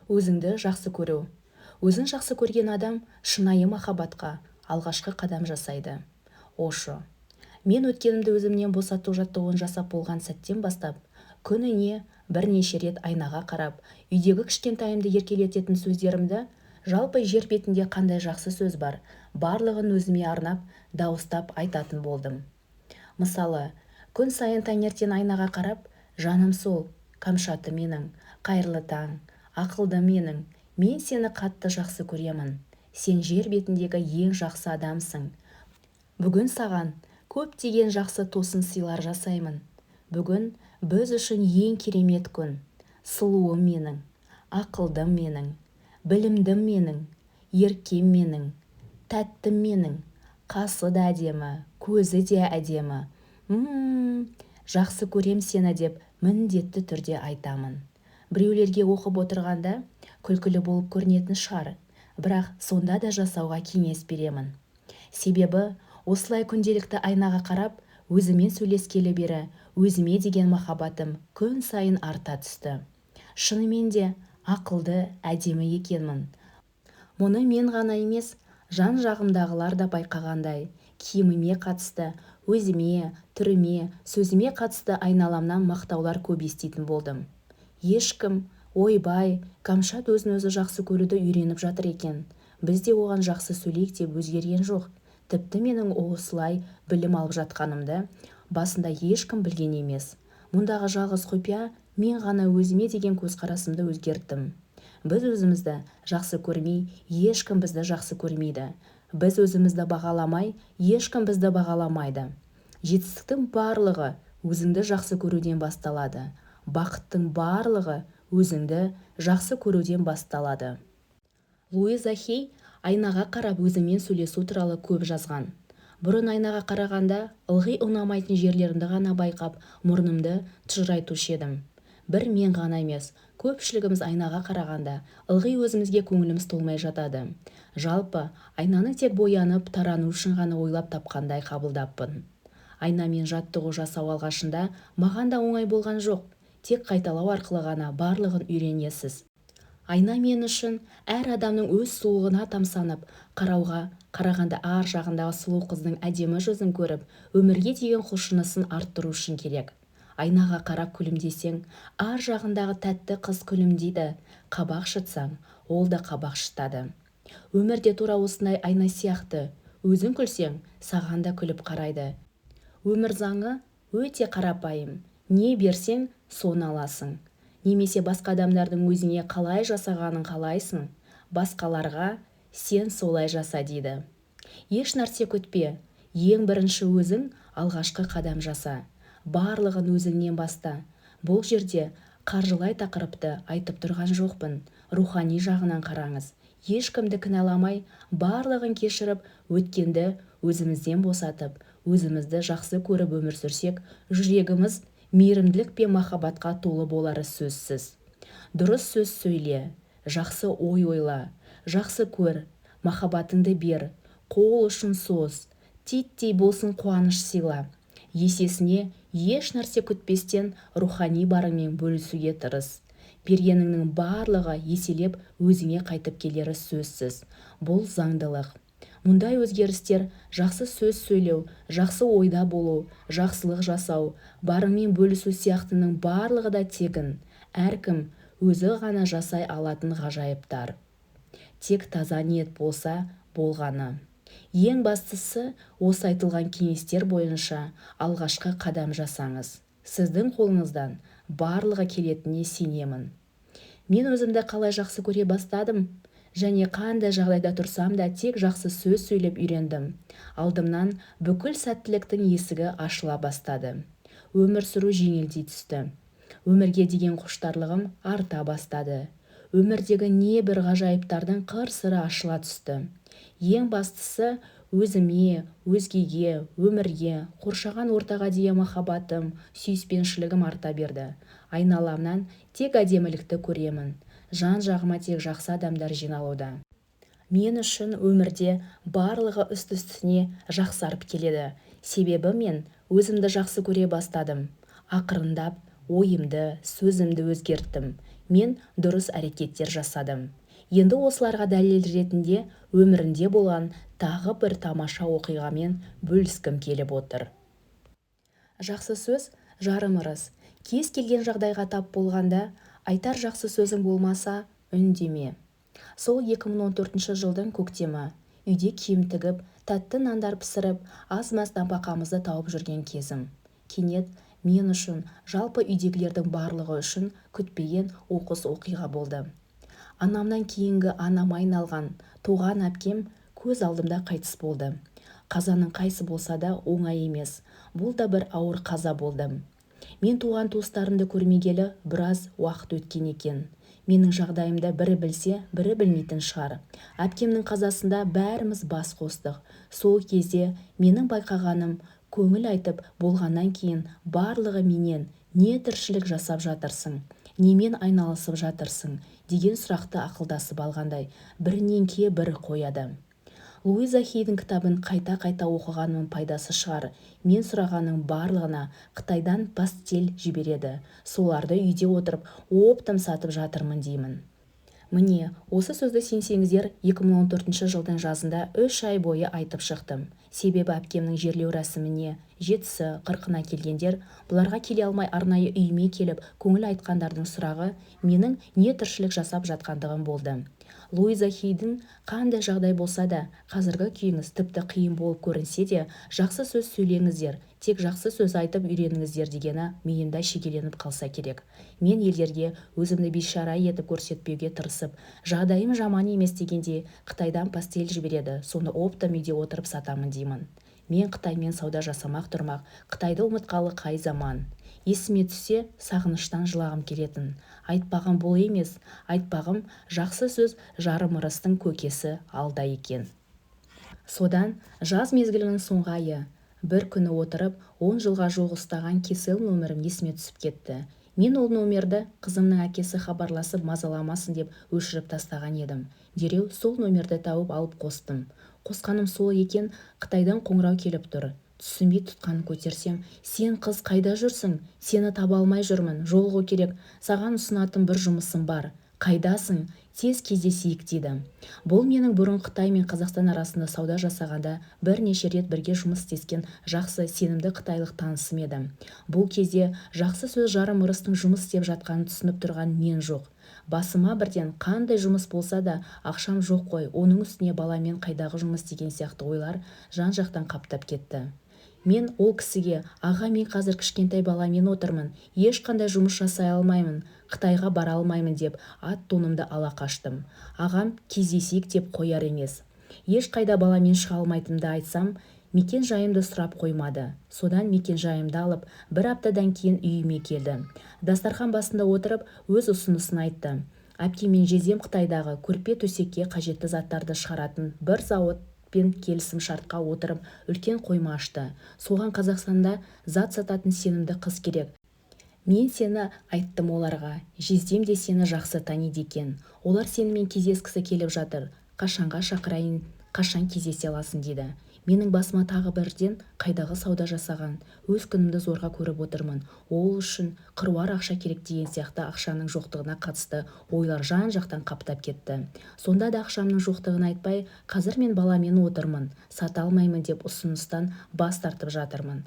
Өзіңді жақсы көру. Өзін жақсы көрген адам шынайы махаббатқа алғашқы қадам жасайды. Ошо. Мен өткенімді өзімнен босату жаттығуын жасап болған сәттен бастап, күніне бірнеше рет айнаға қарап, үйдегі кішкентайымды еркелететін сөздерімді, жалпы жер бетінде қандай жақсы сөз бар, барлығын өзіме арнап, дауыстап айтатын болдым. Мысалы, күн сайын таңертең айнаға қарап, «Жаным сол, Кәмшатым менің, қайырлы таң, ақылдым менің, мен сені қатты жақсы көремін, сен жер бетіндегі ең жақсы адамсың. Бүгін саған көптеген жақсы тосын сыйлар жасаймын. Бүгін біз үшін ең керемет күн. Сұлуым менің, ақылдым менің, білімдім менің, еркем менің, тәттім менің, қасы да әдемі, көзі де әдемі. Жақсы көрем сені», – деп міндетті түрде айтамын. Біреулерге оқып отырғанда күлкілі болып көрінетін шығар, бірақ сонда да жасауға кеңес беремін. Себебі осылай күнделікті айнаға қарап, өзімен сөйлескелі бері өзіме деген махаббатым күн сайын арта түсті. Шынымен де ақылды, әдемі екенмін. Мұны мен ғана емес, жан-жағымдағылар да байқағандай. Киіміме қатысты, өзіме, түріме, сөзіме қатысты айналамнан мақтаулар көп еститін болдым. Ешкім «Ойбай, Кәмшат өзін-өзі жақсы көруді үйреніп жатыр екен, біз де оған жақсы сөйлейік» деп өзгерген жоқ. Тіпті менің осылай білім алып жатқанымды басында ешкім білген емес. Мұндағы жалғыз құпия – мен ғана өзіме деген көзқарасымды өзгерттім. Біз өзімізді жақсы көрмей, ешкім бізді жақсы көрмейді. Біз өзімізді бағаламай, ешкім бізді бағаламайды. Жетістіктің барлығы өзіңді жақсы көруден басталады. Бақыттың барлығы өзіңді жақсы көруден басталады. Луиза Хей айнаға қарап өзіңмен сөйлесу туралы көп жазған. Бұрын айнаға қарағанда ылғи ұнамайтын жерлерімді ғана байқап, мұрнымды тыжырайтушы едім. Бір мен ғана емес, көпшілігіміз айнаға қарағанда ылғи өзімізге көңіліміз толмай жатады. Жалпы, айнаны тек боянып, тарану үшін ғана ойлап тапқандай қабылдаппын. Айнамен жаттығу жасау алғашында маған да оңай болған жоқ. Тек қайталау арқылы ғана барлығын үйренесіз. Айна мен үшін әр адамның өз сұлулығына тамсанып қарауға қарағанда, ар жағындағы сұлу қыздың әдемі жүзін көріп, өмірге деген құлшынысын арттыру үшін керек. Айнаға қарап күлімдесең, ар жағындағы тәтті қыз күлімдейді, қабақ шытсаң, ол да қабақ шытады. Өмір де тура осындай айна сияқты. Өзің күлсең, саған да күліп қарайды. Өмір заңы өте қарапайым: не берсең, соны аласың. Немесе басқа адамдардың өзіңе қалай жасағанын қалайсың, басқаларға сен солай жаса дейді. Еш нәрсе күтпе, ең бірінші өзің алғашқы қадам жаса. Барлығын өзіңнен баста. Бұл жерде қаржылай тақырыпты айтып тұрған жоқпын, рухани жағынан қараңыз. Ешкімді кінәламай, барлығын кешіріп, өткенді өзімізден босатып, өзімізді жақсы көріп өмір сүрсек, жүрегіміз мейірімділік пен махаббатқа толы болары сөзсіз. Дұрыс сөз сөйле, жақсы ой ойла, жақсы көр, махаббатыңды бер, қол ұшын соз, титтей болсын қуаныш сыйла. Есесіне еш нәрсе күтпестен рухани барыңмен бөлісуге тырыс. Бергеніңнің барлығы еселеп өзіңе қайтып келері сөзсіз. Бұл заңдылық. Мұндай өзгерістер, жақсы сөз сөйлеу, жақсы ойда болу, жақсылық жасау, барыңмен бөлісу сияқтының барлығы да тегін, әркім өзі ғана жасай алатын ғажайыптар. Тек таза ниет болса болғаны. Ең бастысы, осы айтылған кеңестер бойынша алғашқы қадам жасаңыз. Сіздің қолыңыздан барлығы келетініне сенемін. Мен өзімді қалай жақсы көре бастадым және қандай жағдайда тұрсам да, тек жақсы сөз сөйлеп үйрендім. Алдымнан бүкіл сәттіліктің есігі ашыла бастады. Өмір сүру жеңілдей түсті. Өмірге деген құштарлығым арта бастады. Өмірдегі небір ғажайыптардың қыр-сыры ашыла түсті. Ең бастысы, өзіме, өзгеге, өмірге, қоршаған ортаға деген махаббатым, сүйіспеншілігім арта берді. Айналамнан тек әдемілікті көремін. Жан-жағыма тек жақсы адамдар жиналуда. Мен үшін өмірде барлығы үсті-үстіне жақсарып келеді. Себебі мен өзімді жақсы көре бастадым. Ақырындап ойымды, сөзімді өзгерттім. Мен дұрыс әрекеттер жасадым. Енді осыларға дәлел ретінде өмірінде болған тағы бір тамаша оқиғамен бөліскім келіп отыр. Жақсы сөз жарым ырыс. Кез келген жағдайға тап болғанда, айтар жақсы сөзің болмаса, үндеме. Сол 2014 жылдың көктемі. Үйде киім тігіп, тәтті нандар пісіріп, аз-маз нәпақамызды тауып жүрген кезім. Кенет мен үшін, жалпы үйдегілердің барлығы үшін күтпеген оқыс оқиға болды. Анамнан кейінгі анама айналған туған әпкем көз алдымда қайтыс болды. Қазаның қайсы болса да оңай емес. Бұл да бір ауыр қаза болды. Мен туған-туыстарымды көрмегелі біраз уақыт өткен екен. Менің жағдайымды бірі білсе, бірі білмейтін шығар. Әпкемнің қазасында бәріміз бас қостық. Сол кезде менің байқағаным, көңіл айтып болғаннан кейін барлығы менен не тіршілік жасап жатырсың, немен айналысып жатырсың деген сұрақты ақылдасып алғандай бірінен ке бірі қояды. Луиза Хейдің кітабын қайта-қайта оқығанымның пайдасы шығар, мен сұрағанның барлығына Қытайдан пастель жібереді, соларды үйде отырып оптом сатып жатырмын деймін. Міне, осы сөзді сенсеңіздер, 2014 жылдың жазында 3 ай бойы айтып шықтым. Себебі әпкемнің жерлеу рәсіміне, жетісі, қырқына келгендер, бұларға келе алмай арнайы үйіме келіп, көңіл айтқандардың сұрағы менің не тіршілік жасап жатқандығым болды. Луиза Хейдің қандай жағдай болса да, қазіргі күйіңіз тіпті қиын болып көрінсе де, жақсы сөз сөйлеңіздер, тек жақсы сөз айтып үйреніңіздер дегені миымда шегеленіп қалса керек. Мен елдерге өзімді бейшара етіп көрсетпеуге тырысып, жағдайым жаман емес дегенде Қытайдан пастель жібереді, соны оптом үйде отырып сатамын деймін. Мен Қытаймен сауда жасамақ тұрмақ, Қытайды ұмытқалы қай заман. Есіме түссе, сағыныштан жылағым келетін. Айтпағым бұл емес, айтпағым жақсы сөз жарым ырыстың көкесі алда екен. Содан жаз мезгілінің соңғы айы. Бір күні отырып, 10 жылға жуық ұстаған кесел нөмірім есіме түсіп кетті. Мен ол нөмерді қызымның әкесі хабарласып мазаламасын деп өшіріп тастаған едім. Дереу сол нөмерді тауып алып қостым. Қосқаным сол екен, Қытайдан қоңырау келіп тұр. Түсінбей тұтқанын көтерсем, сен қыз қайда жүрсің? Сені таба алмай жүрмін, жолығу керек, саған ұсынатын бір жұмысым бар. Қайдасың? Тез кездесейік дейді. Бұл менің бұрын Қытай мен Қазақстан арасында сауда жасағанда бірнеше рет бірге жұмыс істескен жақсы сенімді қытайлық танысым еді. Бұл кезде жақсы сөз жарым ырыстың жұмыс істеп жатқанын түсініп тұрған мен жоқ. Басыма бірден қандай жұмыс болса да ақшам жоқ қой, оның үстіне баламен қайдағы жұмыс деген сияқты ойлар жан-жақтан қаптап кетті. Мен ол кісіге, аға мен қазір кішкентай баламен отырмын, ешқандай жұмыс жасай алмаймын, Қытайға бара алмаймын деп ат-тонымды ала қаштым. Ағам кездесейік деп қояр емес. Ешқайда баламен шыға алмайтынымды айтсам, мекен жайымды сұрап қоймады. Содан мекен жайымды алып, бір аптадан кейін үйіме келді. Дастархан басында отырып, өз ұсынысын айтты. Әпкем мен жездем Қытайдағы көрпе төсекке қажетті заттарды шығаратын бір зауыт пен келісім шартқа отырып үлкен қойма ашты. Соған Қазақстанда зат сататын сенімді қыз керек. Мен сені айттым оларға, жездем де сені жақсы таниды екен. Олар сенімен кездескісі келіп жатыр. Қашанға шақырайын, қашан кездесе аласың дейді. Менің басыма тағы бірден қайдағы сауда жасаған, өз күнімді зорға көріп отырмын. Ол үшін қыруар ақша керек деген сияқты ақшаның жоқтығына қатысты ойлар жан-жақтан қаптап кетті. Сонда да ақшамның жоқтығын айтпай, қазір мен баламен отырмын, сата алмаймын деп ұсыныстан бас тартып жатырмын.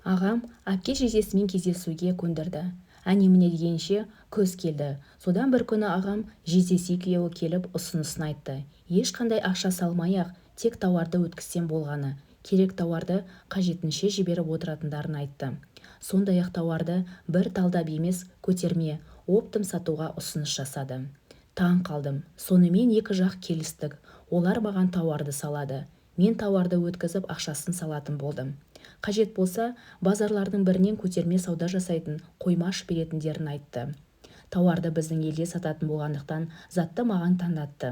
Ағам әпке жездесімен кездесуге көндірді. Әне-міне дегенше күз келді. Содан бір күні ағам жездесі екеуі келіп ұсынысын айтты. Ешқандай ақша салмай-ақ, тек тауарды өткізсем болғаны, керек тауарды қажетінше жіберіп отыратындарын айтты. Сондай-ақ тауарды бір талдап емес, көтерме, оптом сатуға ұсыныс жасады. Таң қалдым. Сонымен екі жақ келістік. Олар маған тауарды салады. Мен тауарды өткізіп ақшасын салатын болдым. Қажет болса, базарлардың бірінен көтерме сауда жасайтын қойма ашып беретіндерін айтты. Тауарды біздің елде сататын болғандықтан затты маған таңдатты.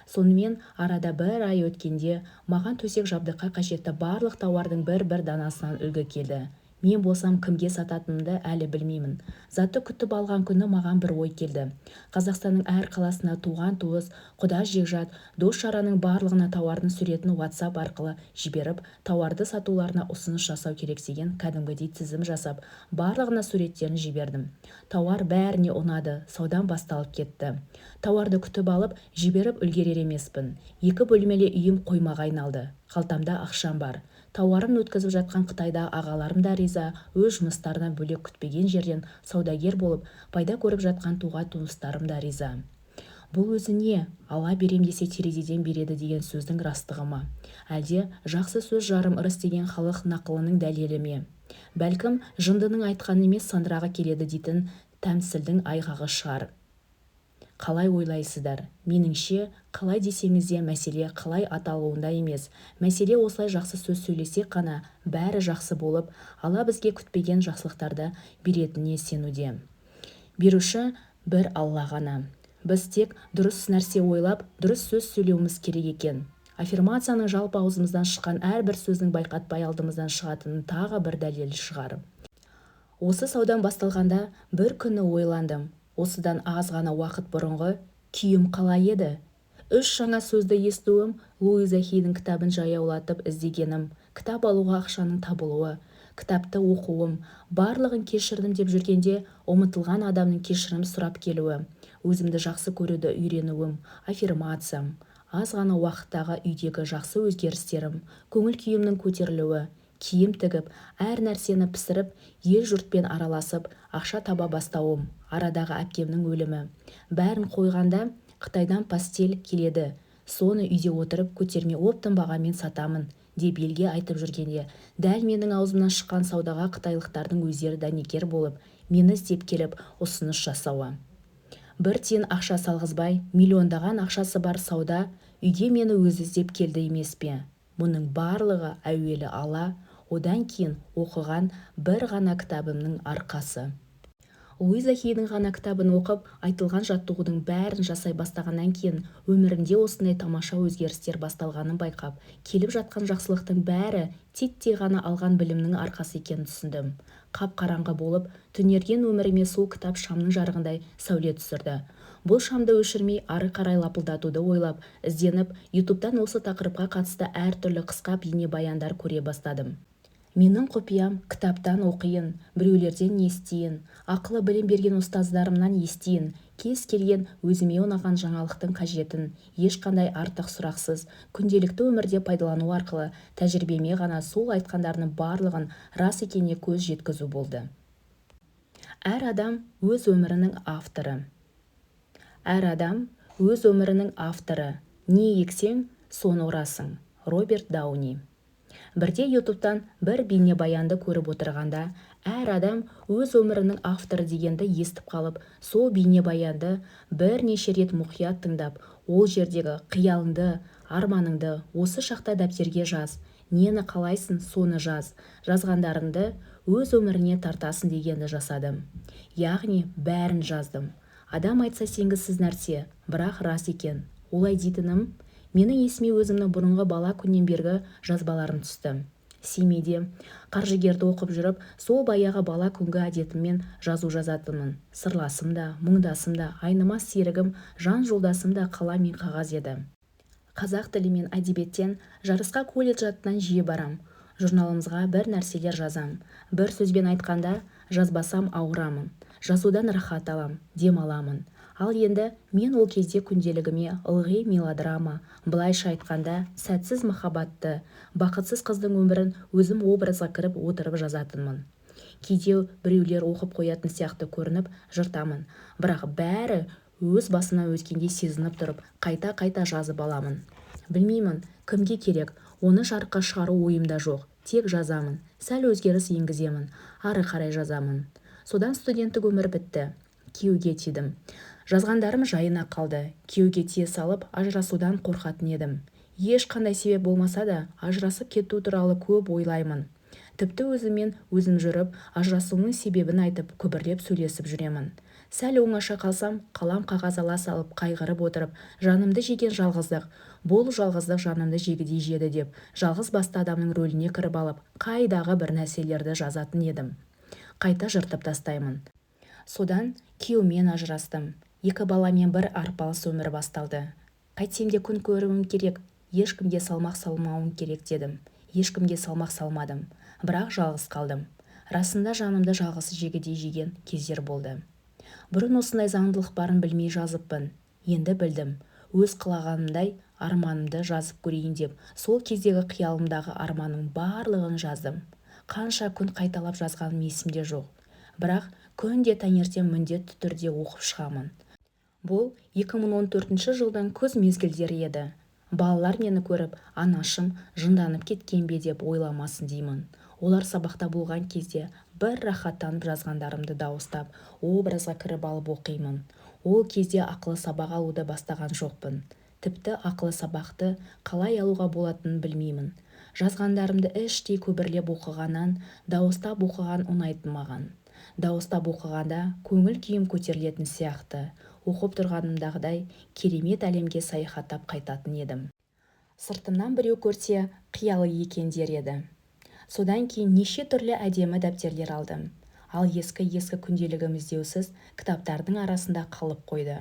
Сонымен арада бір ай өткенде маған төсек жабдыққа қажетті барлық тауардың бір-бір данасынан үлгі келді. Мен болсам кімге сататынымды әлі білмеймін. Затты күтіп алған күні маған бір ой келді. Қазақстанның әр қаласына туған-туыс, құда-жекжат, дос-жаранның барлығына тауардың суретін WhatsApp арқылы жіберіп, тауарды сатуларына ұсыныс жасау керек деген кәдімгідей тізім жасап, барлығына суреттерін жібердім. Тауар бәріне ұнады, саудам басталып кетті. Тауарды күтіп алып, жіберіп үлгерер емеспін. 2 бөлмелі үйім қоймаға айналды. Қалтамда ақшам бар. Тауарын өткізіп жатқан Қытайдағы ағаларым да риза, өз жұмыстарынан бөлек күтпеген жерден саудагер болып, пайда көріп жатқан туған-туыстарым да риза. Бұл өзі не, ала берем десе терезеден береді деген сөздің растығы ма? Әлде жақсы сөз жарым ырыс деген халық нақылының дәлелі ме? Бәлкім, жындының айтқаны емес сандырағы келеді дейтін тәмсілдің айғағы шығар. Қалай ойлайсыздар? Меніңше, қалай десеңіз де мәселе қалай аталуында емес. Мәселе осылай жақсы сөз сөйлесек қана бәрі жақсы болып, Алла бізге күтпеген жақсылықтарды беретініне сенуде. Беруші бір Алла ғана. Біз тек дұрыс нәрсе ойлап, дұрыс сөз сөйлеуіміз керек екен. Аффирмацияның жалпы аузымыздан шыққан әрбір сөздің байқатпай алдымыздан шығатынын тағы бір дәлелі шығар. Осы саудан басталғанда бір күні ойландым. Осыдан аз ғана уақыт бұрынғы күйім қалай еді? 3 жаңа сөзді естуім, Луиза Хейдің кітабын жаяулатып іздегенім, кітап алуға ақшаның табылуы, кітапты оқуым, барлығын кешірдім деп жүргенде ұмытылған адамның кешірім сұрап келуі, өзімді жақсы көруді үйренуім, аффирмациям, аз ғана уақыттағы үйдегі жақсы өзгерістерім, көңіл күйімнің көтерілуі, киім тігіп, әр нәрсені пісіріп, ел жұртпен араласып, ақша таба бастауым, арадағы әпкемнің өлімі. Бәрін қойғанда Қытайдан постель келеді, соны үйде отырып көтерме оптом бағамен сатамын деп елге айтып жүргенде, дәл менің аузымнан шыққан саудаға қытайлықтардың өздері дәнекер болып, мені іздеп келіп ұсыныс жасауы. Бір тиын ақша салғызбай, миллиондаған ақшасы бар сауда үйге мені өзі іздеп келді емес пе? Мұның барлығы әуелі Алла, одан кейін оқыған бір ғана кітабымның арқасы. Луиза Хейдің ғана кітабын оқып, айтылған жаттығудың бәрін жасай бастағаннан кейін өмірімде осындай тамаша өзгерістер басталғанын байқап, келіп жатқан жақсылықтың бәрі титтей ғана алған білімнің арқасы екенін түсіндім. Қап-қараңғы болып, түнерген өміріме сол кітап шамның жарығындай сәуле түсірді. Бұл шамды өшірмей ары қарай лапылдатуды ойлап, ізденіп, YouTube'тан осы тақырыпқа қатысты әртүрлі қысқа бейнебаяндар көре бастадым. Менің құпиям кітаптан оқиын, біреулерден естиін, ақылы білім берген ұстаздарымнан естиін, кез келген өзіме ұнаған жаңалықтың қажетін, ешқандай артық сұрақсыз, күнделікті өмірде пайдалану арқылы тәжірибеме ғана сол айтқандарының барлығын рас екеніне көз жеткізу болды. Әр адам өз өмірінің авторы. Әр адам өз өмірінің авторы. Не ексең, соны орасың. Роберт Дауни. Бірде YouTube'тан бір бейнебаянды көріп отырғанда, әр адам өз өмірінің авторы дегенді естіп қалып, сол бейнебаянды бірнеше рет мұқият тыңдап, ол жердегі қиялыңды, арманыңды осы шақта дәптерге жаз, нені қалайсың, соны жаз, жазғандарыңды өз өміріне тартасың дегенді жасадым. Яғни бәрін жаздым. Адам айтса сенгісіз нәрсе, бірақ рас екен. Олай дейтінім, менің есіме өзімнің бұрынғы бала күннен бергі жазбаларым түсті. Семейде қаржыгерді оқып жүріп, сол баяғы бала күнгі әдетіммен жазу жазатынмын. Сырласым да, мұңдасым да, айнымас серігім, жан жолдасым да қалам мен қағаз еді. Қазақ тілі мен әдебиеттен жарысқа колледж атынан жиі барам. Журналымызға бір нәрселер жазам. Бір сөзбен айтқанда, жазбасам ауырамын. Жазудан рахат алам, дем аламын. Ал енді мен ол кезде күнделігіме ылғи мелодрама, былайша айтқанда, сәтсіз махаббатты, бақытсыз қыздың өмірін өзім образға кіріп отырып жазатынмын. Кейде біреулер оқып қоятын сияқты көрініп жыртамын, бірақ бәрі өз басымнан өткенде сезініп тұрып, қайта-қайта жазып аламын. Білмеймін, кімге керек, оны жарыққа шығару ойымда жоқ, тек жазамын, сәл өзгеріс енгіземін, ары қарай жазамын. Содан студенттік өмір бітті, күйеуге тидім. Жазғандарым жайына қалды. Күйеуге тие салып, ажырасудан қорқатын едім. Ешқандай себеп болмаса да, ажырасып кету туралы көп ойлаймын. Тіпті өзіммен өзім жүріп, ажырасуымның себебін айтып, күбірлеп сөйлесіп жүремін. Сәл оңаша қалсам, қалам қағаз ала салып, қайғырып отырып, жанымды жеген жалғыздық, бұл жалғыздық жанымды жегідей жеді деп, жалғыз басты адамның рөліне кіріп алып, қайдағы бір нәрселерді жазатын едім. Қайта жыртып тастаймын. Содан күйеуіммен ажырастым. 2 баламен бір арпалыс өмір басталды. Қайтсем де күн көруім керек, ешкімге салмақ салмауым керек дедім. Ешкімге салмақ салмадым, бірақ жалғыз қалдым. Расында жанымды жалғыз жегідей жеген кездер болды. Бұрын осындай заңдылық барын білмей жазыппын. Енді білдім. Өз қалағанымдай арманымды жазып көрейін деп, сол кездегі қиялымдағы арманның барлығын жаздым. Қанша күн қайталап жазғаным есімде жоқ. Бірақ күнде таңертең міндетті түрде оқып шығамын. Бұл 2014 жылдың күз мезгілдері еді. Балалар мені көріп, анашым жынданып кеткен бе деп ойламасын деймін. Олар сабақта болған кезде бір рахаттанып жазғандарымды дауыстап, образға кіріп алып оқимын. Ол кезде ақылы сабақ алуды бастаған жоқпын. Тіпті ақылы сабақты қалай алуға болатынын білмеймін. Жазғандарымды іштей көбірлеп оқығаннан, дауыстап оқыған ұнайтын маған. Дауыстап оқығанда көңіл күйім көтерілетін сияқты. Оқып тұрғанымдағыдай керемет әлемге саяхаттап қайтатын едім. Сыртымнан біреу көрсе, қиялы екен дер еді. Содан кейін неше түрлі әдемі дәптерлер алдым. Ал ескі-ескі күнделігім іздеусіз кітаптардың арасында қалып қойды.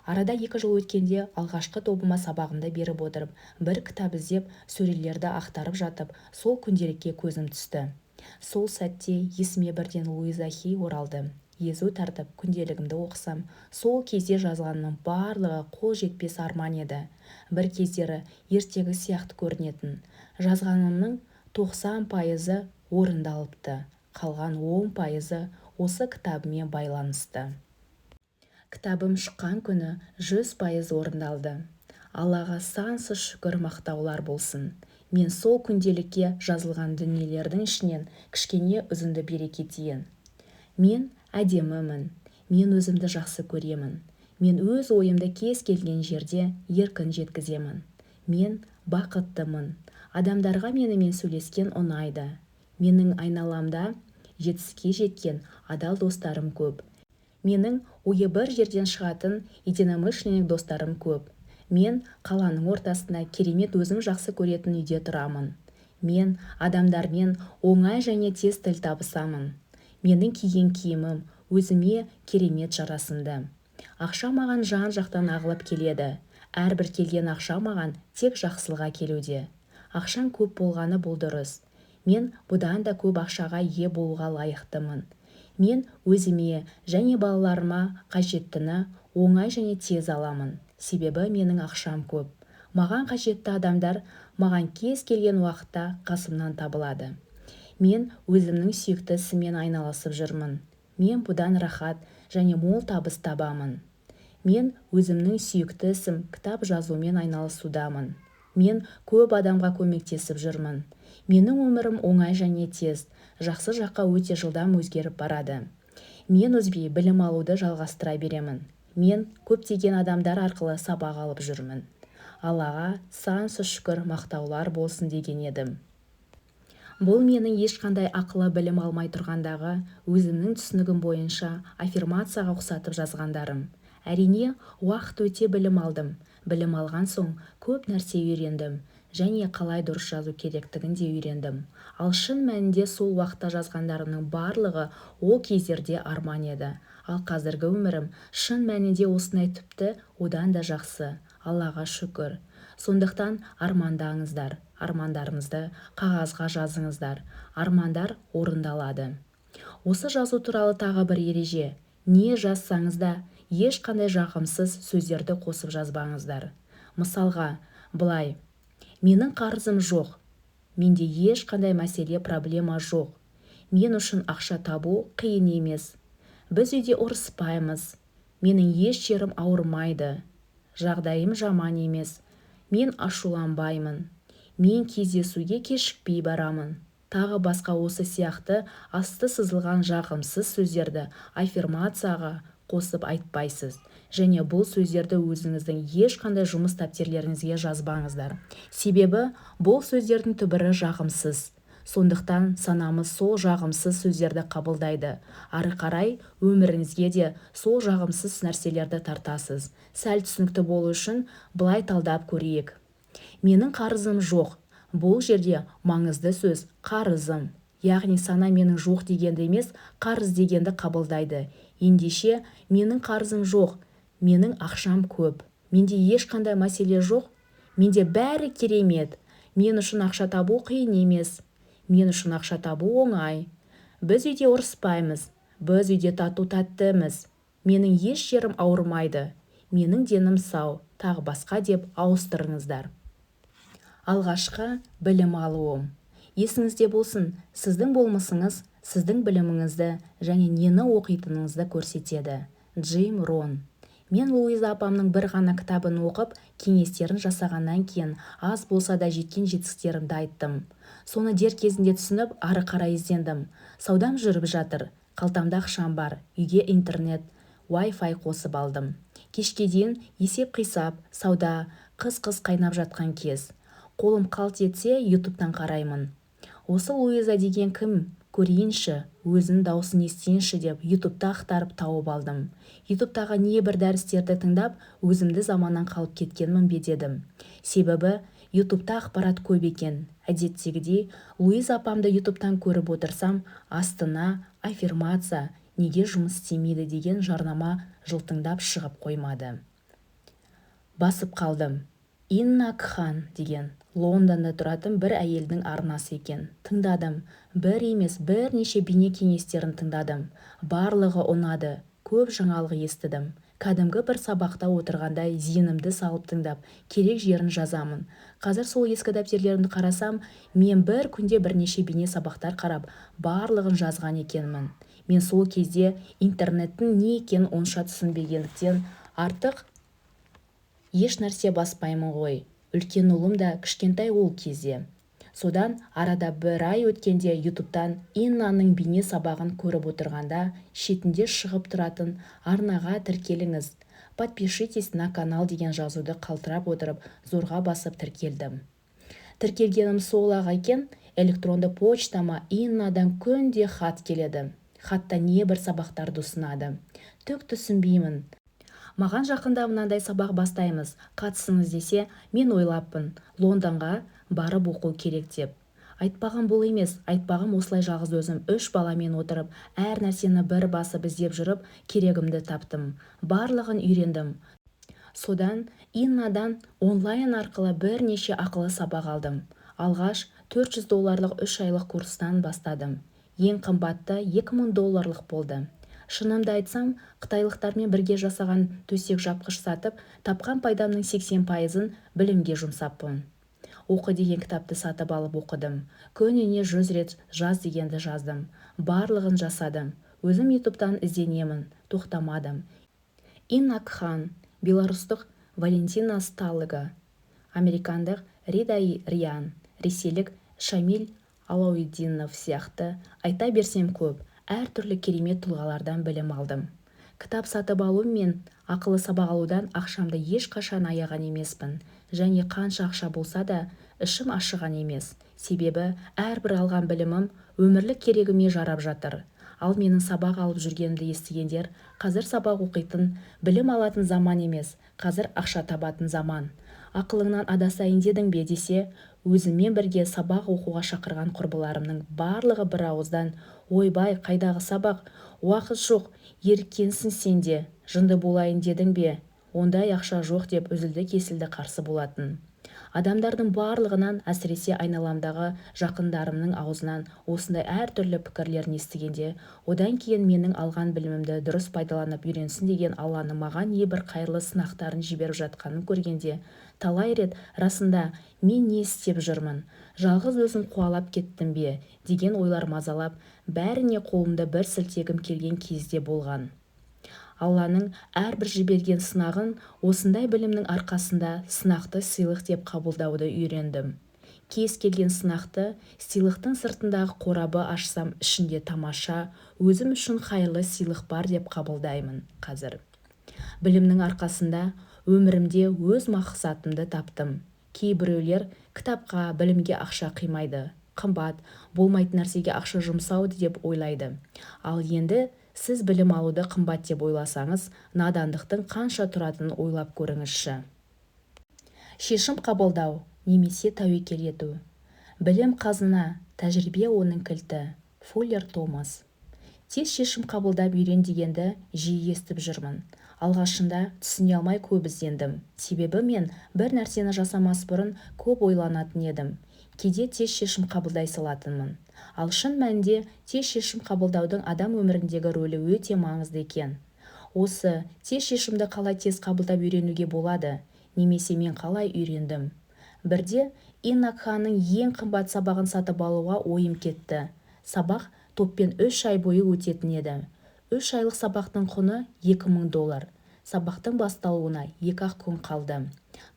Арада 2 жыл өткенде алғашқы тобыма сабағымды беріп отырып, бір кітап іздеп, сөрелерді ақтарып жатып, сол күнделікке көзім түсті. Сол сәтте есіме бірден Луиза Хей оралды. Езу тартып күнделігімді оқысам, сол кезде жазғанымның барлығы қол жетпес арман еді. Бір кездері ертегі сияқты көрінетін. Жазғанымның 90% орындалыпты, қалған 10% осы кітабымен байланысты. Кітабым шыққан күні 100% орындалды. Аллаға сансыз шүкір мақтаулар болсын. Мен сол күнделікке жазылған дүниелердің ішінен кішкене үзінді бере кетейін. Мен әдемімін, мен өзімді жақсы көремін. Мен өз ойымды кез келген жерде еркін жеткіземін. Мен бақыттымын. Адамдарға менімен сөйлескен ұнайды. Менің айналамда жетістікке жеткен адал достарым көп. Менің ойы бір жерден шығатын единомышленник достарым көп. Мен қаланың ортасында керемет өзім жақсы көретін үйде тұрамын. Мен адамдармен оңай және тез тіл табысамын. Менің киген киімім өзіме керемет жарасымды. Ақша маған жан-жақтан ағылып келеді. Әрбір келген ақша маған тек жақсылға келуде. Ақшаң көп болғаны бұл дұрыс. Мен бұдан да көп ақшаға ие болуға лайықтымын. Мен өзіме және балаларыма қажеттіні оңай және тез аламын. Себебі менің ақшам көп. Маған қажетті адамдар маған кез келген уақытта қасымнан табылады. Мен өзімнің сүйікті ісіммен айналысып жүрмін. Мен бұдан рахат және мол табыс табамын. Мен өзімнің сүйікті ісім кітап жазумен айналысудамын. Мен көп адамға көмектесіп жүрмін. Менің өмірім оңай және тез, жақсы жаққа өте жылдам өзгеріп барады. Мен үзбей білім алуды жалғастыра беремін. Мен көптеген адамдар арқылы сабақ алып жүрмін. Аллаға сансыз шүкір мақтаулар болсын деген едім. Бұл менің ешқандай ақылы білім алмай тұрғандағы өзімнің түсінігім бойынша аффирмацияға ұқсатып жазғандарым. Әрине, уақыт өте білім алдым. Білім алған соң көп нәрсе үйрендім және қалай дұрыс жазу керектігін де үйрендім. Ал шын мәнінде сол уақытта жазғандарымның барлығы ол кездерде арман еді. Ал қазіргі өмірім шын мәнінде осындай, тіпті одан да жақсы. Аллаға шүкір. Сондықтан армандаңыздар, армандарыңызды қағазға жазыңыздар. Армандар орындалады. Осы жазу туралы тағы бір ереже. Не жазсаңыз да, ешқандай жағымсыз сөздерді қосып жазбаңыздар. Мысалға, былай: менің қарызым жоқ, менде ешқандай мәселе, проблема жоқ. Мен үшін ақша табу қиын емес. Біз үйде ұрыспаймыз. Менің еш жерім ауырмайды. Жағдайым жаман емес. Мен ашуланбаймын. Мен кездесуге кешікпей барамын. Тағы басқа осы сияқты асты сызылған жағымсыз сөздерді аффирмацияға қосып айтпайсыз. Және бұл сөздерді өзіңіздің ешқандай жұмыс дәптерлеріңізге жазбаңыздар. Себебі бұл сөздердің түбірі жағымсыз. Сондықтан санамыз сол жағымсыз сөздерді қабылдайды. Ары қарай өміріңізге де сол жағымсыз нәрселерді тартасыз. Сәл түсінікті болу үшін былай талдап көрейік. Менің қарызым жоқ. Бұл жерде маңызды сөз қарызым. Яғни сана менің жоқ дегенді емес, қарыз дегенді қабылдайды. Ендеше, менің қарызым жоқ, менің ақшам көп. Менде ешқандай мәселе жоқ, менде бәрі керемет. Мен үшін ақша табу қиын емес. Мен үшін ақша табу оңай. Біз үйде ұрыспаймыз. Біз үйде тату-тәттіміз. Менің еш жерім ауырмайды. Менің денім сау, тағы басқа деп ауыстырыңыздар. Алғашқы білім алуым. Есіңізде болсын, сіздің болмысыңыз сіздің біліміңізді және нені оқитыныңызды көрсетеді. Джим Рон. Мен Луиза апамның бір ғана кітабын оқып, кеңестерін жасағаннан кейін аз болса да жеткен жетістіктерімді айттым. Соны дер кезінде түсініп, ары қарай іздендім. Саудам жүріп жатыр, қалтамда ақшам бар, үйге интернет, Wi-Fi қосып алдым. Кешке дейін есеп-қисап, сауда, қыз-қыз қайнап жатқан кез. Қолым қалт етсе, ютубтан қараймын. Осы Луиза деген кім, көрейінші, өзінің даусын естиінші деп ютубта ақтарып тауып алдым. Ютубтағы небір дәрістерді тыңдап, өзімді заманнан қалып кеткенмін бе дедім. Себебі ютубта ақпарат көп екен. Әдеттегідей Луиза апамды ютубтан көріп отырсам, астына аффирмация неге жұмыс істемейді деген жарнама жылтыңдап шығып қоймады. Басып қалдым. Инна Кхан деген Лондонда тұратын бір әйелдің арнасы екен. Тыңдадым. Бір емес, бірнеше бейне кеңестерін тыңдадым. Барлығы ұнады. Көп жаңалық естідім. Кәдімгі бір сабақта отырғандай зейінімді салып тыңдап, керек жерін жазамын. Қазір сол ескі дәптерлерімді қарасам, мен бір күнде бірнеше бейне сабақтар қарап, барлығын жазған екенмін. Мен сол кезде интернеттің не екенін онша түсінбегендіктен артық еш нәрсе баспаймын ғой. Үлкен ұлым да кішкентай ол кезде. Содан арада бір ай өткенде ютубтан Иннаның бейне сабағын көріп отырғанда шетінде шығып тұратын арнаға тіркеліңіз, подпишитесь на канал деген жазуды қалтырап отырып зорға басып тіркелдім. Тіркелгенім сол-ақ екен, электронды почтама Иннадан күнде хат келеді. Хатта небір сабақтарды ұсынады. Түк түсінбеймін. Маған жақында мынандай сабақ бастаймыз, қатысыңыз десе, мен ойлаппын, Лондонға барып оқу керек деп. Айтпағым бұл емес, айтпағым осылай жалғыз өзім 3 баламен отырып, әр нәрсені бір басып іздеп жүріп, керегімді таптым. Барлығын үйрендім. Содан Иннадан онлайн арқылы бірнеше ақылы сабақ алдым. Алғаш $400 3 айлық курстан бастадым. Ең қымбатты $2000 болды. Шынымды айтсам, қытайлықтармен бірге жасаған төсек жапқыш сатып, тапқан пайдамның 80%-ын білімге жұмсаппын. Оқы деген кітапты сатып алып оқыдым. Күніне 100 рет жаз дегенді жаздым. Барлығын жасадым. Өзім ютубтан ізденемін, тоқтамадым. Инна Кхан, беларустық Валентина Сталыга, американдық Рида Риан, ресейлік Шамиль Алаудинов сияқты айта берсем көп, әртүрлі керемет тұлғалардан білім алдым. Кітап сатып алу мен ақылы сабақ алудан ақшамды ешқашан аяған емеспін. Және қанша ақша болса да, ішім ашыған емес. Себебі әрбір алған білімім өмірлік керегіме жарап жатыр. Ал менің сабақ алып жүргенімді естігендер, қазір сабақ оқитын, білім алатын заман емес, қазір ақша табатын заман. Ақылыңнан адасайын дедің бе десе, өзіммен бірге сабақ оқуға шақырған құрбыларымның барлығы бір ауыздан, ойбай, қайдағы сабақ, уақыт жоқ, еріккенсің сен де, жынды болайын дедің бе, ондай ақша жоқ деп үзілді-кесілді қарсы болатын. Адамдардың барлығынан, әсіресе айналамдағы жақындарымның аузынан осындай әртүрлі пікірлерін естігенде, одан кейін менің алған білімімді дұрыс пайдаланып үйренсін деген Алланың маған небір қайырлы сынақтарын жіберіп жатқанын көргенде, талай рет расында мен не істеп жүрмін, жалғыз өзім қуалап кеттім бе деген ойлар мазалап, бәріне қолымды бір сілтегім келген кезде болған. Алланың әрбір жіберген сынағын осындай білімнің арқасында сынақты сыйлық деп қабылдауды үйрендім. Кез келген сынақты сыйлықтың сыртындағы қорабы ашсам ішінде тамаша, өзім үшін қайырлы сыйлық бар деп қабылдаймын қазір. Білімнің арқасында өмірімде өз мақсатымды таптым. Кейбіреулер кітапқа, білімге ақша қимайды. Қымбат, болмайтын нәрсеге ақша жұмсау деп ойлайды. Ал енді сіз білім алуды қымбат деп ойласаңыз, надандықтың қанша тұратынын ойлап көріңізші. Шешім қабылдау немесе тәуекел ету. Білім қазына, тәжірибе оның кілті. Фуллер Томас. Тез шешім қабылдап үйрен дегенді жиі естіп жүрмін. Алғашында түсіне алмай көп іздендім. Себебі мен бір нәрсені жасамас бұрын көп ойланатын едім. Кейде тез шешім қабылдай салатынмын. Ал шын мәнінде тез шешім қабылдаудың адам өміріндегі рөлі өте маңызды екен. Осы тез шешімді қалай тез қабылдап үйренуге болады, немесе мен қалай үйрендім? Бірде Инна Кханның ең қымбат сабағын сатып алуға ойым кетті. Сабақ топпен 3 ай бойы өтетін еді. 3 айлық сабақтың құны $2000. Сабақтың басталуына 2-ақ күн қалды.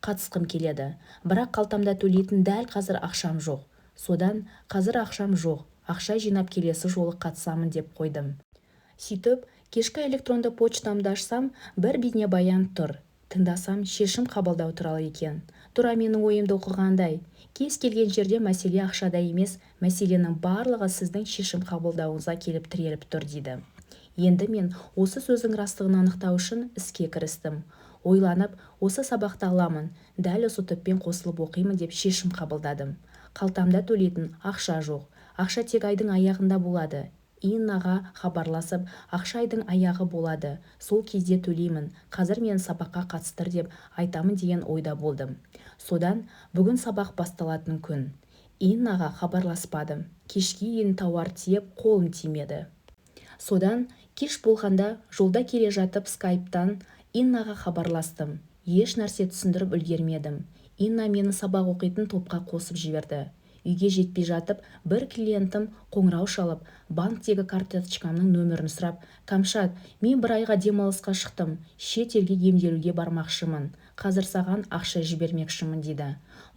Қатысқым келеді, бірақ қалтамда төлейтін дәл қазір ақшам жоқ. Содан қазір ақшам жоқ, ақша жинап келесі жолы қатысамын деп қойдым. Сөйтіп, кешкі электронды почтамды ашсам, бір бейнебаян тұр. Тыңдасам, шешім қабылдау туралы екен. Тура менің ойымды оқығандай. Кез келген жерде мәселе ақшада емес, мәселенің барлығы сіздің шешім қабылдауыңызға келіп тіреліп тұр дейді. Енді мен осы сөздің растығын анықтау үшін іске кірістім. Ойланып, осы сабақты аламын, дәл осы топпен қосылып оқимын деп шешім қабылдадым. Қалтамда төлейтін ақша жоқ. Ақша тек айдың аяғында болады. Иннаға хабарласып, ақша айдың аяғы болады, сол кезде төлеймін, қазір мені сабаққа қатыстыр деп айтамын деген ойда болдым. Содан бүгін сабақ басталатын күн. Иннаға хабарласпадым. Кешке дейін тауар тиеп, қолым тимеді. Содан кеш болғанда жолда келе жатып скайптан Иннаға хабарластым. Еш нәрсе түсіндіріп үлгермедім. Инна мені сабақ оқитын топқа қосып жіберді. Үйге жетпей жатып, бір клиентім қоңырау шалып, банктегі карточкамның нөмірін сұрап, «Камшат, мен бір айға демалысқа шықтым, шет елге емделуге бармақшымын, қазір саған ақша жібермекшімін» дейді.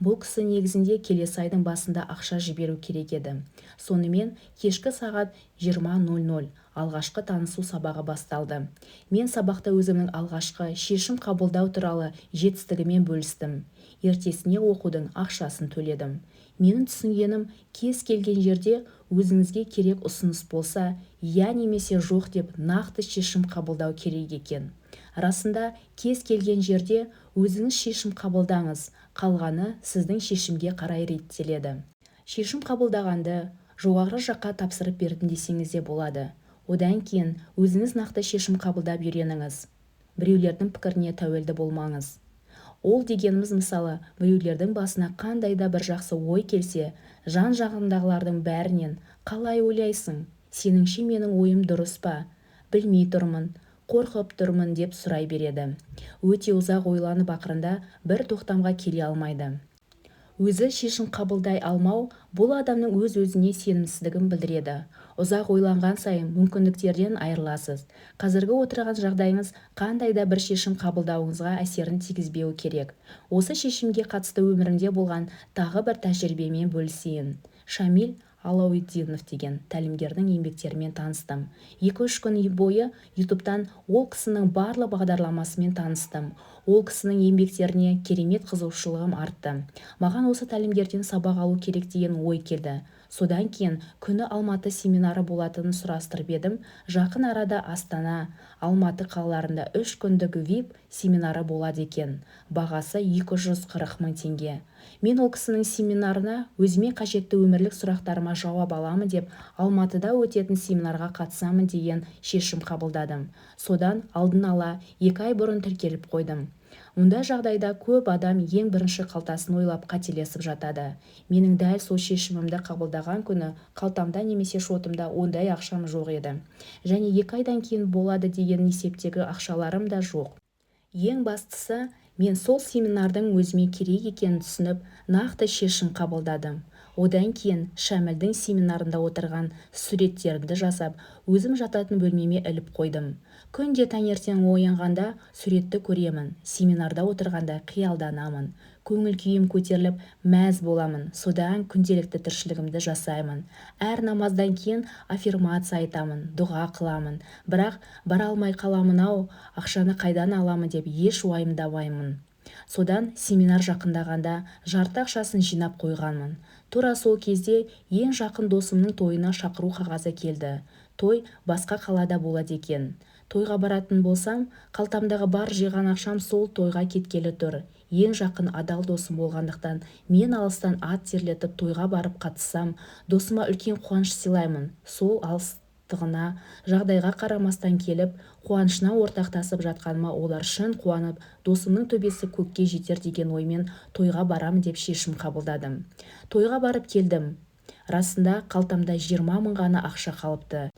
Бұл кісі негізінде келесі айдың басында ақша жіберу керек еді. Сонымен кешкі сағат 20:00 алғашқы танысу сабағы басталды. Мен сабақта өзімнің алғашқы шешім қабылдау туралы жетістігімен бөлістім. Ертесіне оқудың ақшасын төледім. Менің түсінгенім, кез келген жерде өзіңізге керек ұсыныс болса, иә немесе жоқ деп нақты шешім қабылдау керек екен. Расында, кез келген жерде өзіңіз шешім қабылдаңыз, қалғаны сіздің шешімге қарай реттеледі. Шешім қабылдағанды жоғарғы жаққа тапсырып бердім десеңіз де болады. Одан кейін өзіңіз нақты шешім қабылдап үйреніңіз. Біреулердің пікіріне тәуелді болмаңыз. Ол дегеніміз, мысалы, біреулердің басына қандай да бір жақсы ой келсе, жан-жағындағылардың бәрінен «Қалай ойлайсың? Сеніңше менің ойым дұрыс па? Білмей тұрмын, қорқып тұрмын» деп сұрай береді. Өте ұзақ ойланып, ақырында бір тоқтамға келе алмайды. Өзі шешім қабылдай алмау бұл адамның өз-өзіне сенімсіздігін білдіреді. Ұзақ ойланған сайын мүмкіндіктерден айырыласыз. Қазіргі отырған жағдайыңыз қандай да бір шешім қабылдауыңызға әсерін тигізбеуі керек. Осы шешімге қатысты өмірімде болған тағы бір тәжірибемен бөлісейін. Шамиль Алауиддинов деген тәлімгердің еңбектерімен таныстым. 2-3 күн бойы ютубтан ол кісінің барлық бағдарламасымен таныстым. Ол кісінің еңбектеріне керемет қызығушылығым артты. Маған осы тәлімгерден сабақ алу керек деген ой келді. Содан кейін күні Алматы семинары болатынын сұрастырып едім, жақын арада Астана, Алматы қалаларында 3 күндік VIP семинары болады екен. Бағасы 240 мың теңге. Мен ол кісінің семинарына өзіме қажетті өмірлік сұрақтарыма жауап аламын деп Алматыда өтетін семинарға қатысамын деген шешім қабылдадым. Содан алдын ала 2 ай бұрын тіркеліп қойдым. Мұндай жағдайда көп адам ең бірінші қалтасын ойлап қателесіп жатады. Менің дәл сол шешімімді қабылдаған күні қалтамда немесе шотымда ондай ақшам жоқ еді. Және 2 айдан кейін болады деген есептегі ақшаларым да жоқ. Ең бастысы, мен сол семинардың өзіме керек екенін түсініп, нақты шешім қабылдадым. Одан кейін Шәмілдің семинарында отырған суреттерімді жасап, өзім жататын бөлмеме іліп қойдым. Күнде таңертең оянғанда суретті көремін, семинарда отырғанда қиялданамын. Көңіл күйім көтеріліп, мәз боламын. Содан күнделікті тіршілігімді жасаймын. Әр намаздан кейін аффирмация айтамын, дұға қыламын. Бірақ бара алмай қаламын-ау, ақшаны қайдан аламын деп еш уайымдамаймын. Содан семинар жақындағанда жарты ақшасын жинап қойғанмын. Тура сол кезде ең жақын досымның тойына шақыру қағазы келді. Той басқа қалада болады екен. Тойға баратын болсам, қалтамдағы бар жиған ақшам сол тойға кеткелі тұр. Ең жақын адал досым болғандықтан мен алыстан ат терлетіп тойға барып қатыссам, досыма үлкен қуаныш сыйлаймын. Сол алыстығына, жағдайға қарамастан келіп, қуанышына ортақтасып жатқаныма олар шын қуанып, досымның төбесі көкке жетер деген оймен тойға барамын деп шешім қабылдадым. Тойға барып келдім. Расында қалтамда 20 мың ғана ақша қалыпты.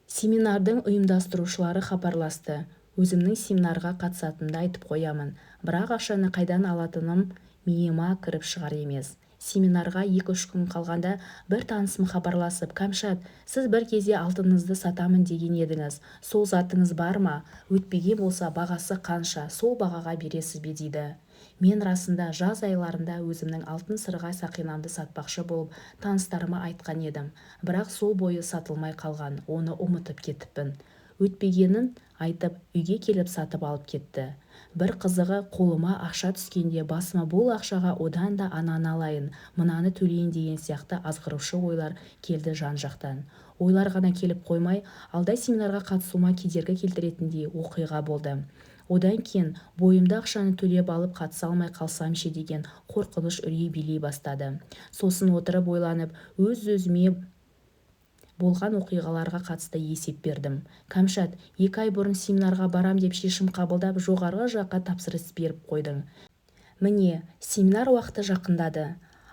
Семинардың ұйымдастырушылары хабарласты. Өзімнің семинарға қатысатынымды айтып қоямын. Бірақ ақшаны қайдан алатыным миыма кіріп шығар емес. Семинарға 2-3 күн қалғанда бір танысым хабарласып, «Кәмшат, сіз бір кезде алтыныңызды сатамын деген едіңіз. Сол затыңыз бар ма? Өтпеген болса, бағасы қанша, сол бағаға бересіз бе?» дейді. Мен расында жаз айларында өзімнің алтын сырға сақинамды сатпақшы болып таныстарыма айтқан едім. Бірақ сол бойы сатылмай қалған, оны ұмытып кетіппін. Өтпегенін айтып, үйге келіп сатып алып кетті. Бір қызығы, қолыма ақша түскенде басыма бұл ақшаға одан да ананы алайын, мынаны төлейін деген сияқты азғырушы ойлар келді жан-жақтан. Ойлар ғана келіп қоймай, алда семинарға қатысуыма кедергі келтіретіндей оқиға болды. Одан кейін бойымда ақшаны төлеп алып қатыса алмай қалсам ше деген қорқыныш үрей билей бастады. Сосын отырып ойланып, өз-өзіме болған оқиғаларға қатысты есеп бердім. Кәмшат, 2 ай бұрын семинарға барам деп шешім қабылдап, жоғарғы жаққа тапсырыс беріп қойдың. Міне, семинар уақыты жақындады.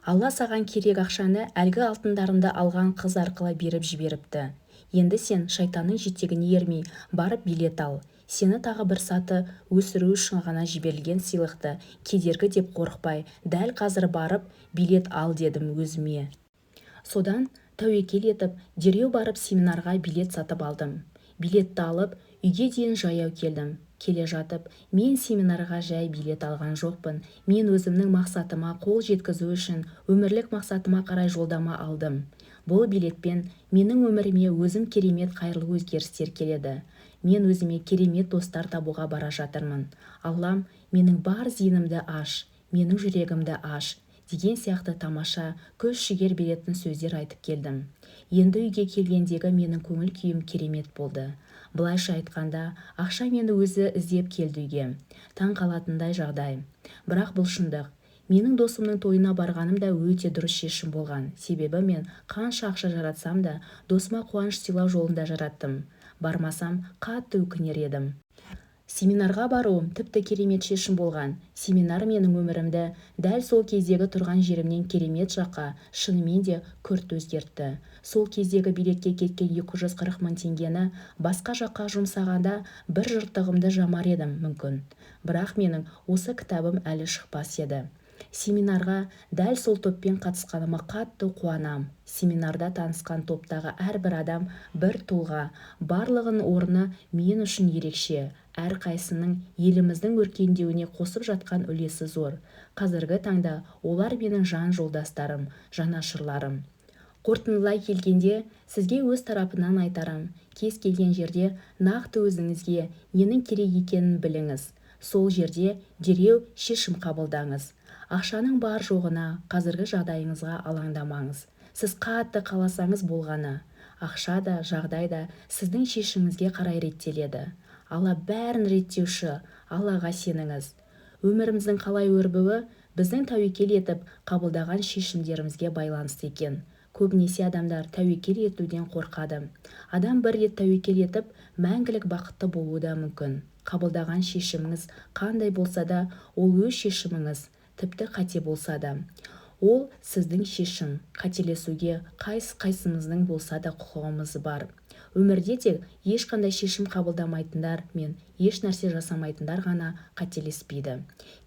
Алла саған керек ақшаны әлгі алтындарымды алған қыз арқылы беріп жіберіпті. Енді сен шайтанның жетегіне ермей, барып билет ал. Сені тағы бір саты өсіру үшін ғана жіберілген сыйлықты кедергі деп қорықпай, дәл қазір барып билет ал дедім өзіме. Содан тәуекел етіп, дереу барып семинарға билет сатып алдым. Билетті алып, үйге дейін жаяу келдім. Келе жатып, мен семинарға жай билет алған жоқпын. Мен өзімнің мақсатыма қол жеткізу үшін өмірлік мақсатыма қарай жолдама алдым. Бұл билетпен менің өміріме өзім керемет қайырлы өзгерістер келеді. Мен өзіме керемет достар табуға бара жатырмын. Аллам, менің бар зейінімді аш, менің жүрегімді аш деген сияқты тамаша, күш жігер беретін сөздер айтып келдім. Енді үйге келгендегі менің көңіл күйім керемет болды. Былайша айтқанда, ақша мені өзі іздеп келді үйге. Таң қалатындай жағдай. Бірақ бұл шындық. Менің досымның тойына барғаным да өте дұрыс шешім болған. Себебі мен қанша ақша жаратсам да, досыма қуаныш сыйлау жолында жараттым. Бармасам, қатты өкінер едім. Семинарға баруым тіпті керемет шешім болған. Семинар менің өмірімді дәл сол кездегі тұрған жерімнен керемет жаққа шынымен де күрт өзгертті. Сол кездегі билетке кеткен 240 мың теңгені басқа жаққа жұмсағанда бір жыртығымды жамар едім мүмкін. Бірақ менің осы кітабым әлі шықпас еді. Семинарға дәл сол топпен қатысқаныма қатты қуанам. Семинарда танысқан топтағы әрбір адам бір тұлға, барлығының орны мен үшін ерекше. Әрқайсының еліміздің өркендеуіне қосып жатқан үлесі зор. Қазіргі таңда олар менің жан жолдастарым, жанашырларым. Қорытындылай келгенде, сізге өз тарапынан айтарым, кез келген жерде нақты өзіңізге ненің керек екенін біліңіз. Сол жерде дереу шешім қабылдаңыз. Ақшаның бар жоғына, қазіргі жағдайыңызға алаңдамаңыз. Сіз қатты қаласаңыз болғаны. Ақша да, жағдай да сіздің шешіміңізге қарай реттеледі. Алла бәрін реттеуші, Аллаға сеніңіз. Өміріміздің қалай өрбуі біздің тәуекел етіп қабылдаған шешімдерімізге байланысты екен. Көбінесе адамдар тәуекел етуден қорқады. Адам бір рет тәуекел етіп, мәңгілік бақытты болуы да мүмкін. Қабылдаған шешіміңіз қандай болса да, ол өз шешіміңіз, тіпті қате болса да. Ол сіздің шешім, қателесуге қайсы-қайсымыздың болса да құқығымыз бар. Өмірде тек ешқандай шешім қабылдамайтындар мен еш нәрсе жасамайтындар ғана қателеспейді.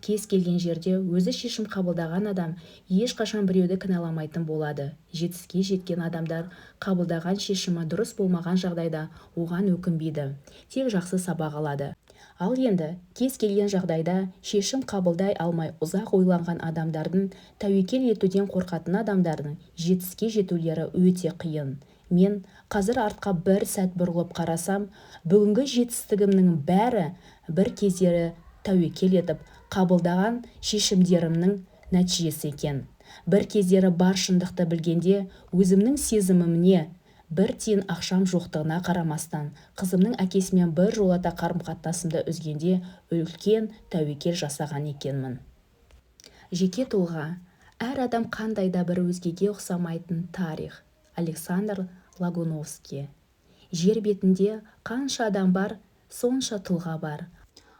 Кез келген жерде өзі шешім қабылдаған адам ешқашан біреуді кінәламайтын болады. Жетістікке жеткен адамдар қабылдаған шешімі дұрыс болмаған жағдайда оған өкінбейді, тек жақсы сабақ алады. Ал енді кез келген жағдайда шешім қабылдай алмай ұзақ ойланған адамдардың, тәуекел етуден қорқатын адамдардың жетістікке жетулері өте қиын. Мен қазір артқа бір сәт бұрылып қарасам, бүгінгі жетістігімнің бәрі бір кездері тәуекел етіп Қабылдаған шешімдерімнің нәтижесі екен. Бір кездері бар шындықты білгенде, өзімнің сезімімне, бір тиын ақшам жоқтығына қарамастан, қызымның әкесімен біржолата қарым-қатынасымды үзгенде үлкен тәуекел жасаған екенмін. Жеке тұлға. Әр адам қандай да бір өзгеге ұқсамайтын тарих. Александр Лагуновский. Жер бетінде қанша адам бар, сонша тұлға бар.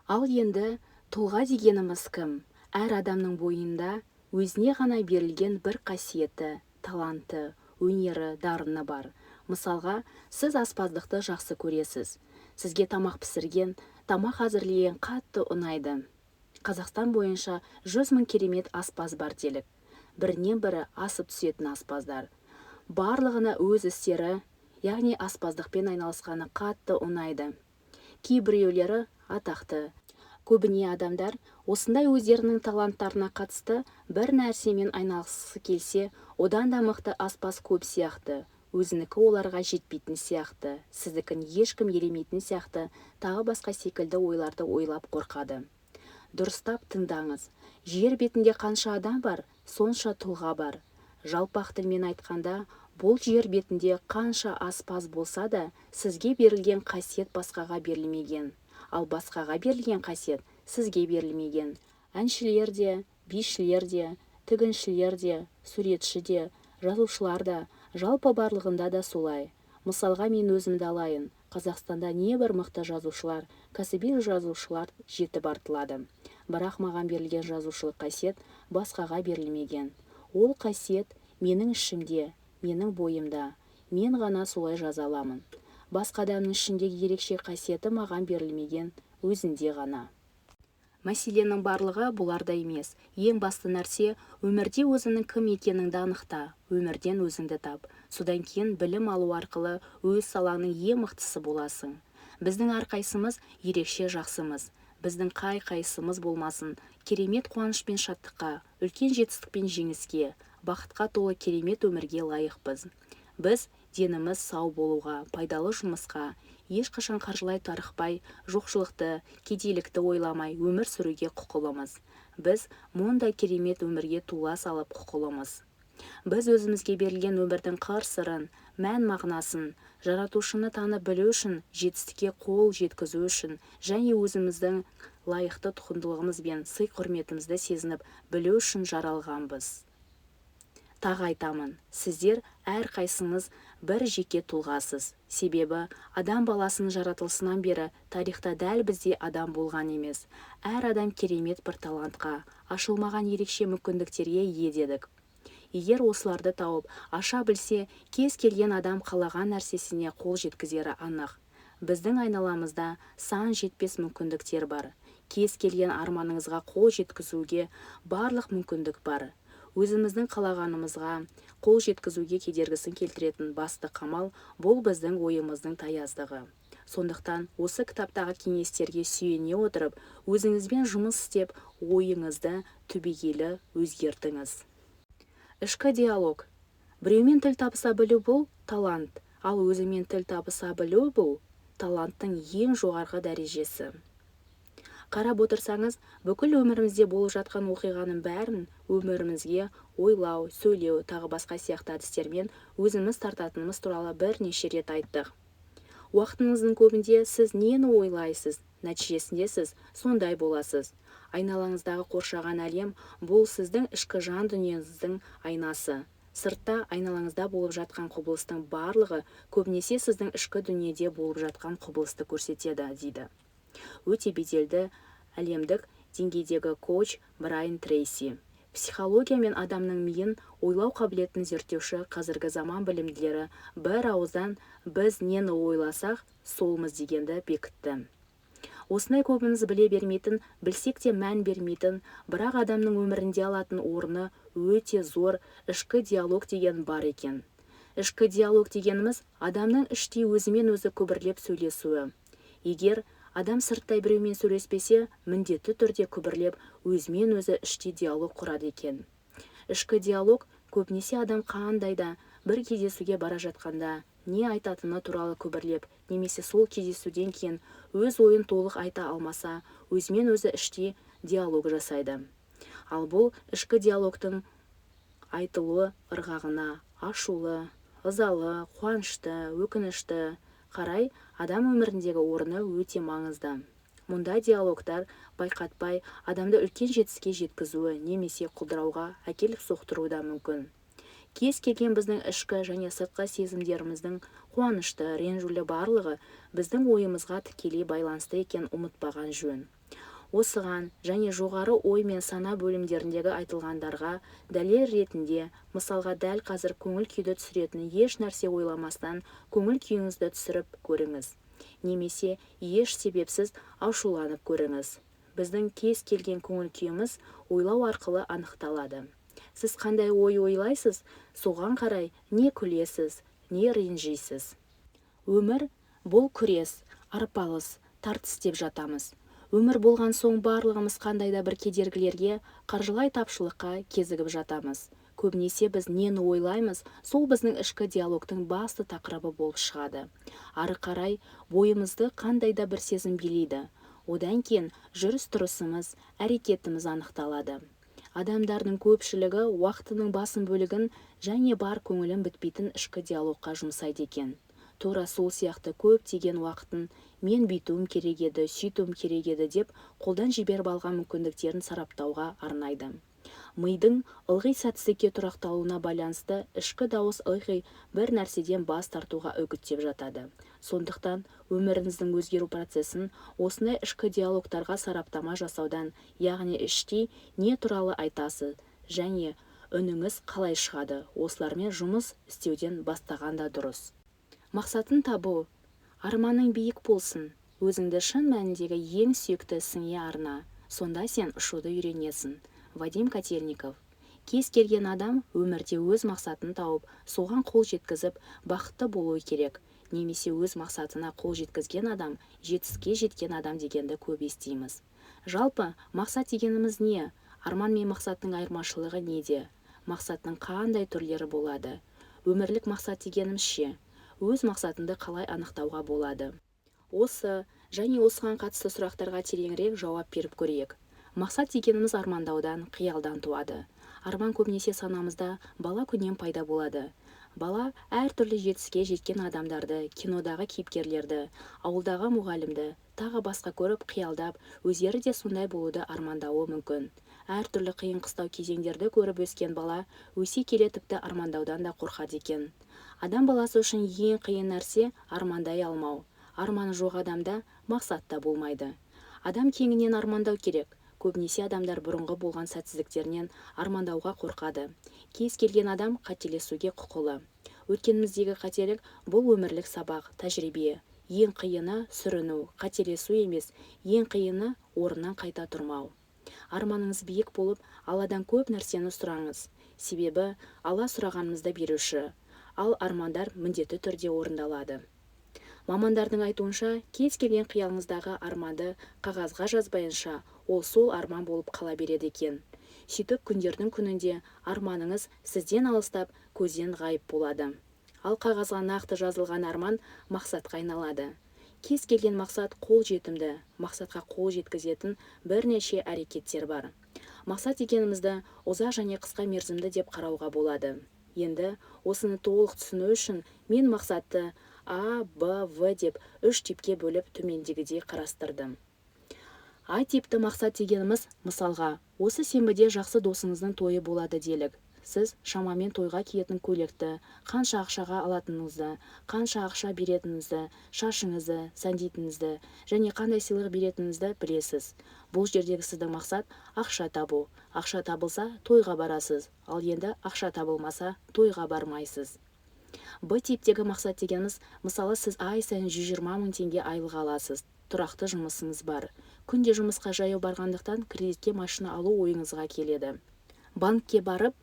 Ал енді тұлға дегеніміз кім? Әр адамның бойында өзіне ғана берілген бір қасиеті, таланты, өнері, дарыны бар. Мысалға, сіз аспаздықты жақсы көресіз. Сізге тамақ пісірген, тамақ әзірлеген қатты ұнайды. Қазақстан бойынша 100 000 керемет аспаз бар делік. Бірінен бірі асып түсетін аспаздар. Барлығына өз істері, яғни аспаздықпен айналысқаны қатты ұнайды. Кейбіреулері атақты. Көбіне адамдар осындай өздерінің таланттарына қатысты бір нәрсемен айналысқысы келсе, одан да мықты аспаз көп сияқты, өзінікі оларға жетпейтін сияқты, сіздікін ешкім елемейтін сияқты, тағы басқа секілді ойларды ойлап қорқады. Дұрыстап тыңдаңыз. Жер бетінде қанша адам бар, сонша тұлға бар. Жалпақ тілмен айтқанда, бұл жер бетінде қанша аспаз болса да, сізге берілген қасиет басқаға берілмеген. Ал басқаға берілген қасиет сізге берілмеген. Әншілер де, бишілер де, тігіншілер де, суретші де, жазушылар да, жалпы барлығында да солай. Мысалға мен өзімді алайын. Қазақстанда небір мықты жазушылар, кәсіби жазушылар жетіп артылады. Бірақ маған берілген жазушылық қасиет басқаға берілмеген. Ол қасиет менің ішімде, менің бойымда. Мен ғана солай жаза аламын. Басқа адамның ішіндегі ерекше қасиеті маған берілмеген, өзінде ғана. Мәселенің барлығы бұларда емес. Ең басты нәрсе, өмірде өзіңнің кім екеніңді анықта, өмірден өзіңді тап. Содан кейін білім алу арқылы өз салаңның ең мықтысы боласың. Біздің әрқайсымыз ерекше жақсымыз. Біздің қай-қайсымыз болмасын, керемет қуаныш пен шаттыққа, үлкен жетістік пен жеңіске, бақытқа толы керемет өмірге лайықпыз. Біз деніміз сау болуға, пайдалы жұмысқа, ешқашан қаржылай тарықпай, жоқшылықты, кедейлікті ойламай өмір сүруге құқылымыз. Біз мұндай керемет өмірге туыла салып құқылымыз. Біз өзімізге берілген өмірдің қыр-сырын, мән-мағынасын, жаратушыны танып білу үшін, жетістікке қол жеткізу үшін және өзіміздің лайықты құндылығымыз бен сый-құрметімізді сезініп білу үшін жаралғанбыз. Тағы айтамын, сіздер әрқайсыңыз бір жеке тұлғасыз. Себебі адам баласының жаратылысынан бері тарихта дәл біздей адам болған емес. Әр адам керемет бір талантқа, ашылмаған ерекше мүмкіндіктерге ие дедік. Егер осыларды тауып, аша білсе, кез келген адам қалаған нәрсесіне қол жеткізері анық. Біздің айналамызда сан жетпес мүмкіндіктер бар. Кез келген арманыңызға қол жеткізуге барлық мүмкіндік бар. Өзіміздің қалағанымызға қол жеткізуге кедергісін келтіретін басты қамал бұл біздің ойымыздың таяздығы. Сондықтан осы кітаптағы кеңестерге сүйене отырып, өзіңізбен жұмыс істеп, ойыңызды түбегейлі өзгертіңіз. Ішкі диалог. Біреумен тіл табыса білу бұл талант, ал өзіңмен тіл табыса білу бұл таланттың ең жоғарғы дәрежесі. Қарап отырсаңыз, бүкіл өмірімізде болып жатқан оқиғаның бәрін өмірімізге ойлау, сөйлеу, тағы басқа сияқты әдістермен өзіміз тартатынымыз туралы бірнеше рет айттық. Уақытыңыздың көбінде сіз нені ойлайсыз, нәтижесінде сіз сондай боласыз. Айналаңыздағы қоршаған әлем бұл сіздің ішкі жан дүниеңіздің айнасы. Сыртта айналаңызда болып жатқан құбылыстың барлығы көбінесе сіздің ішкі дүниеде болып жатқан құбылысты көрсетеді, дейді өте беделді әлемдік деңгейдегі коуч Брайан Трейси. Психология мен адамның миын, ойлау қабілетін зерттеуші қазіргі заман білімділері бір ауыздан біз нені ойласақ, солмыз дегенді бекітті. Осындай көбіміз біле бермейтін, білсек те мән бермейтін, бірақ адамның өмірінде алатын орны өте зор ішкі диалог деген бар екен. Ішкі диалог дегеніміз адамның іштей өзімен өзі күбірлеп сөйлесуі. Егер адам сырттай біреумен сөйлеспесе, міндетті түрде күбірлеп өзімен өзі іштей диалог құрады екен. Ішкі диалог көбінесе адам қандай да бір кездесуге бара жатқанда не айтатыны туралы күбірлеп, немесе сол кездесуден кейін өз ойын толық айта алмаса, өзімен өзі іштей диалог жасайды. Ал бұл ішкі диалогтың айтылуы ырғағына, ашулы, ызалы, қуанышты, өкінішті қарай адам өміріндегі орны өте маңызды. Мұндай диалогтар байқатпай адамды үлкен жетістікке жеткізуі немесе құлдырауға әкеліп соқтыруы да мүмкін. Кез келген біздің ішкі және сыртқы сезімдеріміздің қуанышты, ренжулі барлығы біздің ойымызға тікелей байланысты екенін ұмытпаған жөн. Осыған және жоғары ой мен сана бөлімдеріндегі айтылғандарға дәлел ретінде, мысалға, дәл қазір көңіл күйді түсіретін еш нәрсе ойламастан көңіл күйіңізді түсіріп көріңіз. Немесе еш себепсіз ашуланып көріңіз. Біздің кез келген көңіл күйіміз ойлау арқылы анықталады. Сіз қандай ой ойлайсыз, соған қарай не күлесіз, не ренжисіз. Өмір бұл күрес, арпалыс, тартыс деп жатамыз. Өмір болған соң барлығымыз қандай да бір кедергілерге, қаржылай тапшылыққа кезігіп жатамыз. Көбінесе біз нені ойлаймыз, сол біздің ішкі диалогтың басты тақырыбы болып шығады. Ары қарай бойымызды қандай да бір сезім билейді. Одан кейін жүріс-тұрысымыз, әрекетіміз анықталады. Адамдардың көпшілігі уақытының басым бөлігін және бар көңілін бітпейтін ішкі диалогқа жұмсайды екен. Тура сол сияқты көптеген уақытын мен бүйтуім керек еді, сөйтуім керек еді деп қолдан жіберіп алған мүмкіндіктерін сараптауға арнайды. Мидың ылғи сәтсіздікке тұрақталуына байланысты ішкі дауыс ылғи бір нәрседен бас тартуға үгіттеп жатады. Сондықтан өміріңіздің өзгеру процесін осындай ішкі диалогтарға сараптама жасаудан, яғни іштей не туралы айтасыз және үніңіз қалай шығады, осылармен жұмыс істеуден бастаған да дұрыс. Мақсатын табу. Арманың биік болсын. Өзіңді шын мәніндегі ең сүйікті ісіңе арна. Сонда сен ұшуды үйренесің. Вадим Котельников. Кез келген адам өмірде өз мақсатын тауып, соған қол жеткізіп, бақытты болуы керек. Немесе өз мақсатына қол жеткізген адам, жетістікке жеткен адам дегенді көп естиміз. Жалпы, мақсат дегеніміз не? Арман мен мақсаттың айырмашылығы неде? Мақсаттың қандай түрлері болады? Өмірлік мақсат дегеніміз ше? Өз мақсатыңды қалай анықтауға болады? Осы және осыған қатысты сұрақтарға тереңірек жауап беріп көрейік. Мақсат дегеніміз армандаудан, қиялдан туады. Арман көбінесе санамызда бала күннен пайда болады. Бала әртүрлі жетістікке жеткен адамдарды, кинодағы кейіпкерлерді, ауылдағы мұғалімді, тағы басқа көріп қиялдап, өздері де сондай болуды армандауы мүмкін. Әртүрлі қиын-қыстау кезеңдерді көріп өскен бала өсе келе тіпті армандаудан да қорқады екен. Адам баласы үшін ең қиын нәрсе армандай алмау. Арманы жоқ адамда мақсат та болмайды. Адам кеңінен армандау керек. Көбінесе адамдар бұрынғы болған сәтсіздіктерінен армандауға қорқады. Кез келген адам қателесуге құқылы. Өткеніміздегі қателік бұл өмірлік сабақ, тәжірибе. Ең қиыны сүріну, қателесу емес, ең қиыны орнынан қайта тұрмау. Арманыңыз биік болып, Алладан көп нәрсені сұраңыз. Себебі Алла сұрағанымызды беруші. Ал армандар міндетті түрде орындалады. Мамандардың айтуынша, кез келген қиялыңыздағы арманды қағазға жазбайынша, ол сол арман болып қала береді екен. Сөйтіп күндердің күнінде арманыңыз сізден алыстап, көзден ғайып болады. Ал қағазға нақты жазылған арман мақсатқа айналады. Кез келген мақсат қол жетімді, мақсатқа қол жеткізетін бірнеше әрекеттер бар. Мақсат дегенімізді ұзақ және қысқа мерзімді деп қарауға болады. Енді осыны толық түсіну үшін мен мақсатты А, Б, В деп үш типке бөліп төмендегідей қарастырдым. А типті мақсат дегеніміз, мысалға, осы сенбіде жақсы досыңыздың тойы болады делік. Сіз шамамен тойға киетін көйлекті, қанша ақшаға алатыныңызды, қанша ақша беретініңізді, шашыңызды, сәндейтініңізді және қандай сыйлық беретініңізді білесіз. Бұл жердегі сіздің мақсат ақша табу. Ақша табылса, тойға барасыз, ал енді ақша табылмаса, тойға бармайсыз. Б типтегі мақсат дегеніміз, мысалы, сіз ай сайын 120 мың теңге айлық аласыз, тұрақты жұмысыңыз бар. Күнде жұмысқа жаяу барғандықтан кредитке машина алу ойыңызға келеді. Банкке барып,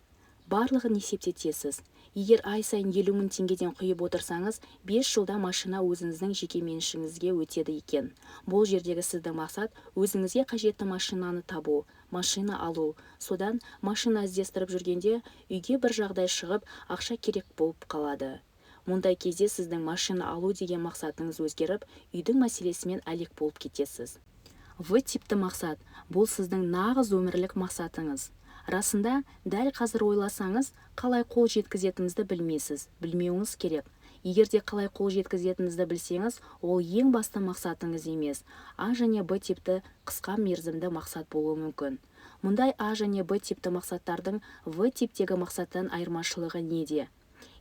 барлығын есептетесіз. Егер ай сайын 50 мың теңгеден құйып отырсаңыз, 5 жылда машина өзіңіздің жеке меншігіңізге өтеді екен. Бұл жердегі сіздің мақсат өзіңізге қажетті машинаны табу, машина алу. Содан машина іздестіріп жүргенде үйге бір жағдай шығып, ақша керек болып қалады. Мұндай кезде сіздің машина алу деген мақсатыңыз өзгеріп, үйдің мәселесімен әлек болып кетесіз. В типті мақсат – бұл сіздің нағыз өмірлік мақсатыңыз. Расында, дәл қазір ойласаңыз, қалай қол жеткізетініңізді білмейсіз, білмеуіңіз керек. Егер де қалай қол жеткізетініңізді білсеңіз, ол ең басты мақсатыңыз емес, А және Б типті қысқа мерзімді мақсат болуы мүмкін. Мұндай А және Б типті мақсаттардың В типтегі мақсаттан айырмашылығы неде?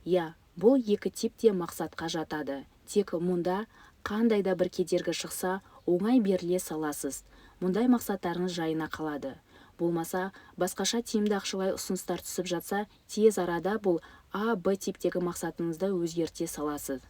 Иә, бұл екі тип те мақсатқа жатады. Тек мұнда қандай да бір кедергі шықса, оңай беріле саласыз. Мұндай мақсаттарыңыз жайына қалады. Болмаса, басқаша тиімді ақшалай ұсыныстар түсіп жатса, тез арада бұл А, Б типтегі мақсатыңызды өзгерте саласыз.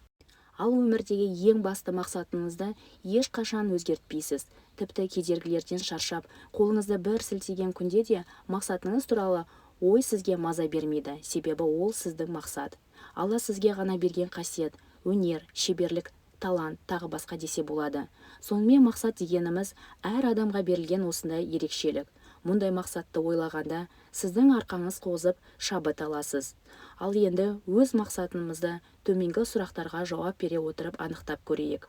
Ал өмірдегі ең басты мақсатыңызды ешқашан өзгертпейсіз. Тіпті кедергілерден шаршап, қолыңызды бір сілтеген күнде де мақсатыңыз туралы ой сізге маза бермейді, себебі ол сіздің мақсат. Алла сізге ғана берген қасиет, өнер, шеберлік, талант, тағы басқа десе болады. Сонымен мақсат дегеніміз әр адамға берілген осындай ерекшелік. Мұндай мақсатты ойлағанда сіздің арқаңыз қозып, шабыт аласыз. Ал енді өз мақсатымызды төменгі сұрақтарға жауап бере отырып анықтап көрейік.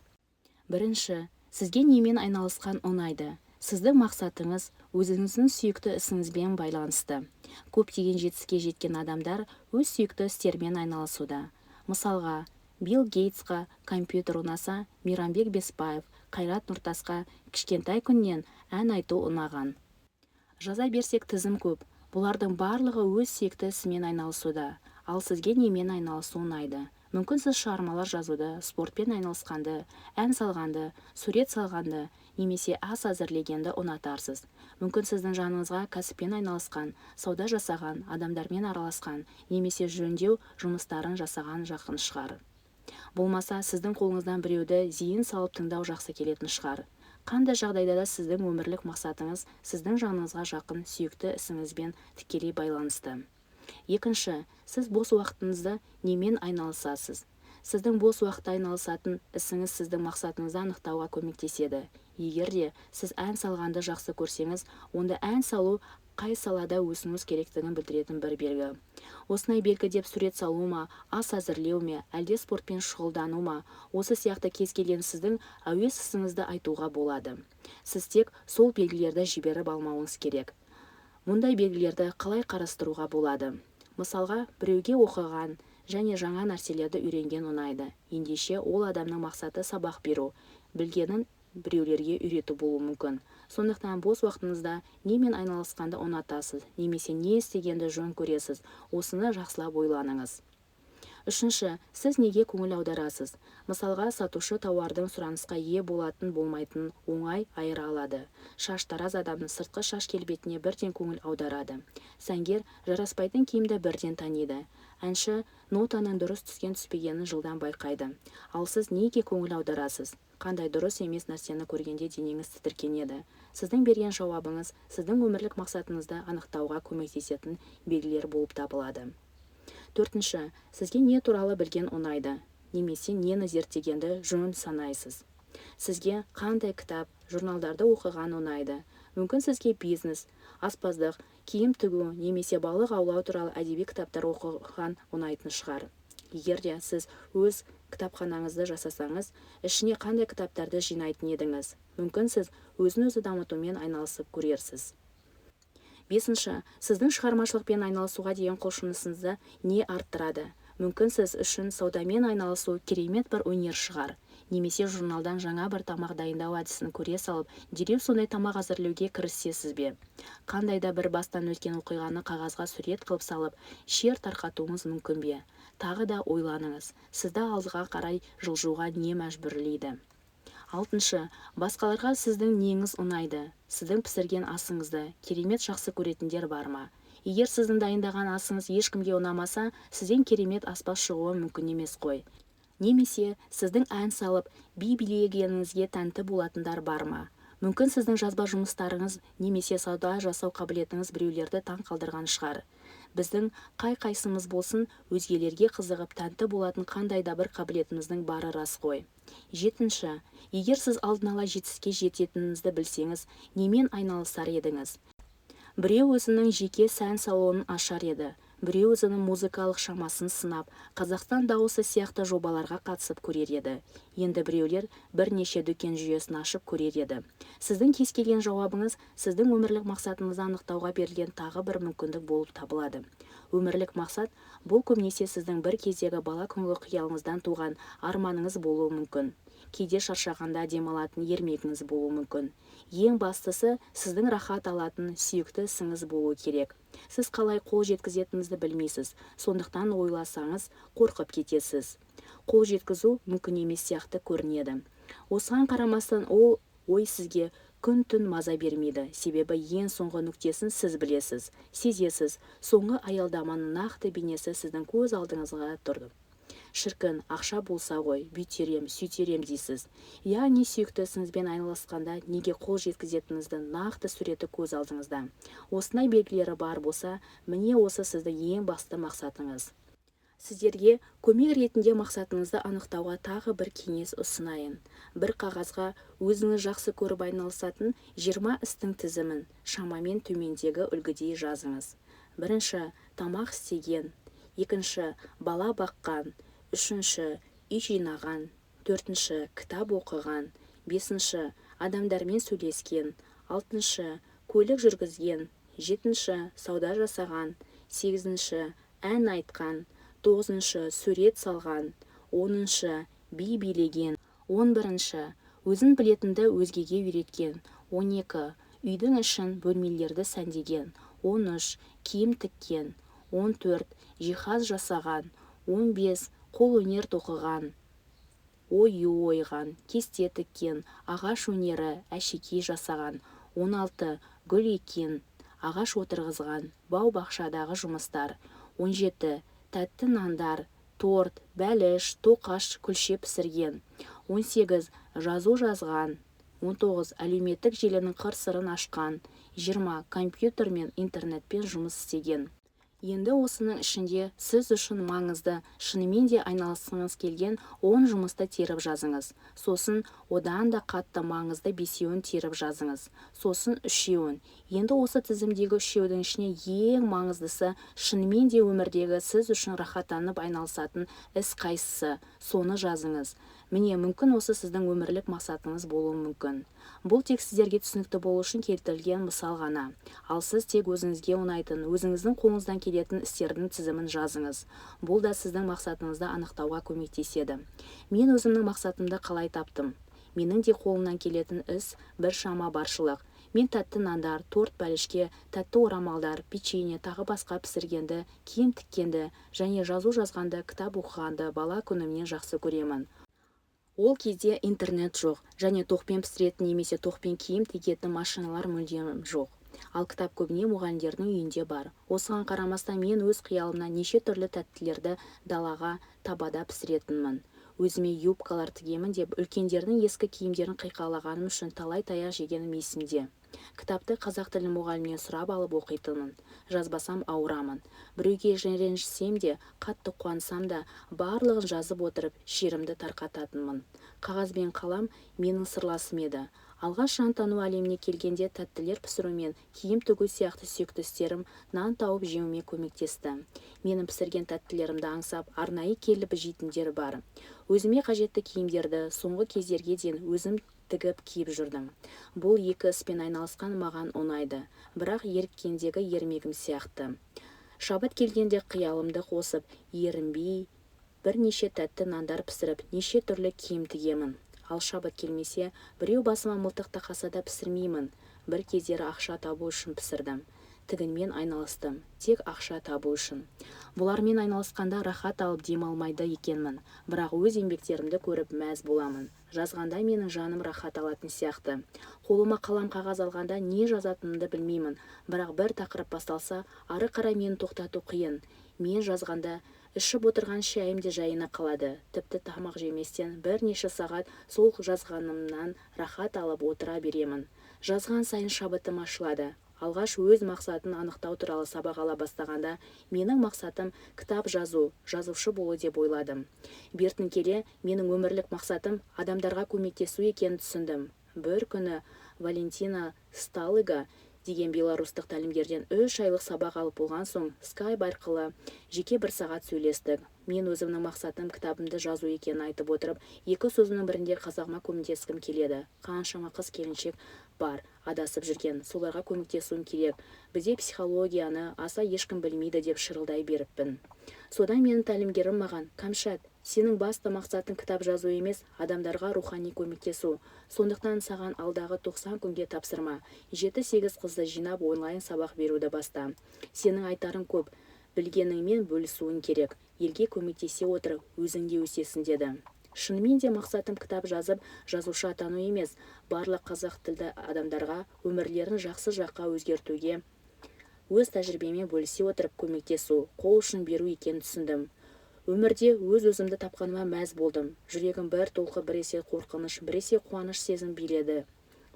Бірінші, сізге немен айналысқан ұнайды? Сіздің мақсатыңыз өзіңіздің сүйікті ісіңізбен байланысты. Көптеген жетістікке жеткен адамдар өз сүйікті істерімен айналысуда. Мысалға, Билл Гейтсқа компьютер ұнаса, Мейрамбек Беспаев, Қайрат Нұртасқа кішкентай күннен ән айту ұнаған. Жаза берсек тізім көп. Бұлардың барлығы өз сүйікті ісімен айналысуда. Ал сізге немен айналысу ұнайды? Мүмкін сіз шығармалар жазуды, спортпен айналысқанды, ән салғанды, сурет салғанды немесе ас әзірлегенді ұнатарсыз. Мүмкін сіздің жаныңызға кәсіппен айналысқан, сауда жасаған, адамдармен араласқан немесе жөндеу жұмыстарын жасаған жақын шығар. Болмаса, сіздің қолыңыздан біреуді зейін салып тыңдау жақсы келетін шығар. Қандай жағдайда да сіздің өмірлік мақсатыңыз сіздің жаныңызға жақын сүйікті ісіңізбен тікелей байланысты. Екінші, сіз бос уақытыңызда немен айналысасыз? Сіздің бос уақытта айналысатын ісіңіз сіздің мақсатыңызды анықтауға көмектеседі. Егер де сіз ән салғанды жақсы көрсеңіз, онда ән салу қай салада өсуіңіз керектігін білдіретін бір белгі. Осындай белгі деп сурет салу ма, ас әзірлеу ме, әлде спортпен шұғылдану ма, осы сияқты кез келген сіздің әуес ісіңізді айтуға болады. Сіз тек сол белгілерді жіберіп алмауыңыз керек. Мұндай белгілерді қалай қарастыруға болады? Мысалға, біреуге оқыған және жаңа нәрселерді үйренген ұнайды. Ендеше, ол адамның мақсаты сабақ беру, білгенін біреулерге үйрету болуы мүмкін. Сондықтан бос уақытыңызда немен айналысқанды ұнатасыз, немесе не істегенді жөн көресіз, осыны жақсылап ойланыңыз. Үшінші, сіз неге көңіл аударасыз? Мысалға, сатушы тауардың сұранысқа ие болатын болмайтынын оңай айыра алады. Шаштараз адамның сыртқы шаш келбетіне бірден көңіл аударады. Сәнгер жараспайтын киімді бірден таниды. Әнші нотаның дұрыс түскен түспегенін жылдам байқайды. Ал сіз неге көңіл аударасыз? Қандай дұрыс емес нәрсені көргенде денеңіз тітіркенеді? Сіздің берген жауабыңыз сіздің өмірлік мақсатыңызды анықтауға көмектесетін белгілер болып табылады. Төртінші, сізге не туралы білген ұнайды, немесе нені зерттегенді жөн санайсыз? Сізге қандай кітап, журналдарды оқыған ұнайды? Мүмкін сізге бизнес, аспаздық, киім тігу немесе балық аулау туралы әдеби кітаптар оқыған ұнайтын шығар. Егер де сіз өз кітапханаңызды жасасаңыз, ішіне қандай кітаптарды жинайтын едіңіз? Мүмкін сіз өзін-өзі дамытумен айналысып көрерсіз. Бесінші, сіздің шығармашылықпен айналысуға деген құлшынысыңызды не арттырады? Мүмкін сіз үшін саудамен айналысу керемет бір өнер шығар. Немесе журналдан жаңа бір тамақ дайындау әдісін көре салып, дереу сондай тамақ әзірлеуге кірісесіз бе? Қандай да бір бастан өткен оқиғаны қағазға сурет қылып салып, шер тарқатуыңыз мүмкін бе? Тағы да ойланыңыз, сізді алдыға қарай жылжуға не мәжбүрлейді? Алтыншы, басқаларға сіздің неңіз ұнайды? Сіздің пісірген асыңызды керемет жақсы көретіндер бар ма? Егер сіздің дайындаған асыңыз ешкімге ұнамаса, сізден керемет аспаз шығуы мүмкін емес қой. Немесе сіздің ән салып, би билегеніңізге тәнті болатындар бар ма? Мүмкін сіздің жазба жұмыстарыңыз немесе сауда жасау қабілетіңіз біреулерді таң қалдырған шығар. Біздің қай-қайсымыз болсын өзгелерге қызығып тәнті болатын қандай да бір қабілетіміздің бары рас қой. Жетінші, егер сіз алдын ала жетістікке жететініңізді білсеңіз, немен айналысар едіңіз? Біреу өзінің жеке сән салонын ашар еді. Біреу өзінің музыкалық шамасын сынап, «Қазақстан дауысы» сияқты жобаларға қатысып көрер еді. Енді біреулер бірнеше дүкен жүйесін ашып көрер еді. Сіздің кез келген жауабыңыз сіздің өмірлік мақсатыңызды анықтауға берілген тағы бір мүмкіндік болып табылады. Өмірлік мақсат бұл көбінесе сіздің бір кездегі бала күнгі қиялыңыздан туған арманыңыз болуы мүмкін. Кейде шаршағанда демалатын ермегіңіз болуы мүмкін. Ең бастысы, сіздің рахат алатын сүйікті ісіңіз болуы керек. Сіз қалай қол жеткізетініңізді білмейсіз, сондықтан ойласаңыз, қорқып кетесіз. Қол жеткізу мүмкін емес сияқты көрінеді. Осыған қарамастан, ол ой сізге күн-түн маза бермейді, себебі ең соңғы нүктесін сіз білесіз, сезесіз, соңғы аялдаманың нақты бейнесі сіздің көз алдыңызға тұрды. Шіркін, ақша болса ғой, бүйтер ем, сөйтер ем дейсіз. Яғни сүйікті ісіңізбен айналысқанда неге қол жеткізетініңіздің нақты суреті көз алдыңызда. Осындай белгілері бар болса, міне, осы сіздің ең басты мақсатыңыз. Сіздерге көмек ретінде мақсатыңызды анықтауға тағы бір кеңес ұсынайын. Бір қағазға өзіңіз жақсы көріп айналысатын 20 істің тізімін шамамен төмендегі үлгідей жазыңыз. Бірінші, тамақ істеген, екінші, бала баққан, үшінші, үй жинаған, төртінші, кітап оқыған, бесінші, адамдармен сөйлескен, алтыншы, көлік жүргізген, жетінші, сауда жасаған, сегізінші, ән айтқан, тоғызыншы, сурет салған, 10-шы, би билеген, 11-ші, өзін білетінді өзгеге үйреткен, 12, үйдің ішін, бөлмелерді сәндеген, 13, киім тіккен, 14, жиһаз жасаған, 15, қолөнер тоқыған, ою ойған, кесте тіккен, ағаш өнері, әшекей жасаған, 16, гүл еккен, ағаш отырғызған, бау-бақшадағы жұмыстар, 17, тәтті нандар, торт, бәліш, тоқаш, күлше пісірген, 18, жазу жазған, 19, әлеуметтік желінің қыр-сырын ашқан, 20, компьютер мен интернетпен жұмыс істеген. Енді осының ішінде сіз үшін маңызды, шынымен де айналысқыңыз келген 10 жұмысты теріп жазыңыз. Сосын одан да қатты маңызды бесеуін теріп жазыңыз. Сосын үшеуін. Енді осы тізімдегі үшеудің ішіне ең маңыздысы, шынымен де өмірдегі сіз үшін рахаттанып айналысатын іс қайсысы, соны жазыңыз. Міне, мүмкін, осы сіздің өмірлік мақсатыңыз болуы мүмкін. Бұл тек сіздерге түсінікті болу үшін келтірілген мысал ғана. Ал сіз тек өзіңізге ұнайтын, өзіңіздің қолыңыздан келетін істердің тізімін жазыңыз. Бұл да сіздің мақсатыңызды анықтауға көмектеседі. Мен өзімнің мақсатымды қалай таптым? Менің де қолымнан келетін іс біршама баршылық. Мен тәтті нандар, торт, бәлішке, тәтті орамалдар, печенье, тағы басқа пісіргенді, киім тіккенді және жазу жазғанды, кітап оқығанды бала күнімнен жақсы көремін. Ол кезде интернет жоқ және тоқпен пісіретін немесе тоқпен киім тігетін машиналар мүлдем жоқ. Ал кітап көбіне мұғалімдердің үйінде бар. Осыған қарамастан, мен өз қиялымнан неше түрлі тәттілерді далаға, табада пісіретінмін. Өзіме юбкалар тігемін деп үлкендердің ескі киімдерін қиқалағаным үшін талай таяқ жегенім есімде. Кітапты қазақ тілі мұғалімінен сұрап алып оқитынмын. Жазбасам, ауырамын. Біреуге ренжісем де, қатты қуансам да, барлығын жазып отырып, шерімді тарқататынмын. Қағаз бен қалам менің сырласым еді. Алғаш жан әлеміне келгенде тәттілер пісіру мен киім тігу сияқты сүйікті істерім нан тауып жеуіме көмектесті. Менің пісірген тәттілерімді аңсап, арнайы келіп жейтіндер бар. Өзіме қажетті киімдерді соңғы кездерге дейін өзім тігіп киіп жүрдім. Бұл екі іспен айналысқан маған ұнайды, бірақ еріккендегі ермегім сияқты. Шабыт келгенде қиялымды қосып, ерінбей бірнеше тәтті нандар пісіріп, неше түрлі киім тігемін. Ал шабыт келмесе, біреу басыма мылтық тақаса да пісірмеймін. Бір кездері ақша табу үшін пісірдім. Тігінмен айналыстым тек ақша табу үшін. Бұлармен айналысқанда рахат алып демалмайды екенмін, бірақ өз еңбектерімді көріп мәз боламын. Жазғанда менің жаным рахат алатын сияқты. Қолыма қалам, қағаз алғанда не жазатынымды білмеймін, бірақ бір тақырып басталса, ары қарай мені тоқтату қиын. Мен жазғанда ішіп отырған шайым да жайына қалады. Тіпті тамақ жеместен бірнеше сағат сол жазғанымнан рахат алып отыра беремін. Жазған сайын шабытым ашылады. Алғаш өз мақсатын анықтау туралы сабақ ала бастағанда, менің мақсатым кітап жазу, жазушы болу деп ойладым. Бертін келе менің өмірлік мақсатым адамдарға көмектесу екенін түсіндім. Бір күні Валентина Сталыга Деген беларустық тәлімгерден 3 айлық сабақ алып болған соң, скайп арқылы жеке бір сағат сөйлестік. Мен өзімнің мақсатым кітабымды жазу екенін айтып отырып, екі сөзімнің бірінде қазағыма көмектескім келеді, қаншама қыз-келіншек бар адасып жүрген, соларға көмектесуім керек, бізде психологияны аса ешкім білмейді деп шырылдай беріппін. Содан менің тәлімгерім маған: «Кәмшат, сенің басты мақсатың кітап жазу емес, адамдарға рухани көмектесу. Сондықтан саған алдағы 90 күнге тапсырма: жеті-сегіз қызды жинап, онлайн сабақ беруді баста. Сенің айтарың көп, білгеніңмен бөлісуің керек. Елге көмектесе отырып, өзің де өсесің», – деді. Шынымен де, мақсатым кітап жазып, жазушы атану емес, барлық қазақ тілді адамдарға өмірлерін жақсы жаққа өзгертуге өз тәжірибеммен бөлісе отырып көмектесу, қол ұшын беру екенін түсіндім. Өмірде өз-өзімді тапқаныма мәз болдым. Жүрегім бір толқып, біресе қорқыныш, біресе қуаныш сезім биледі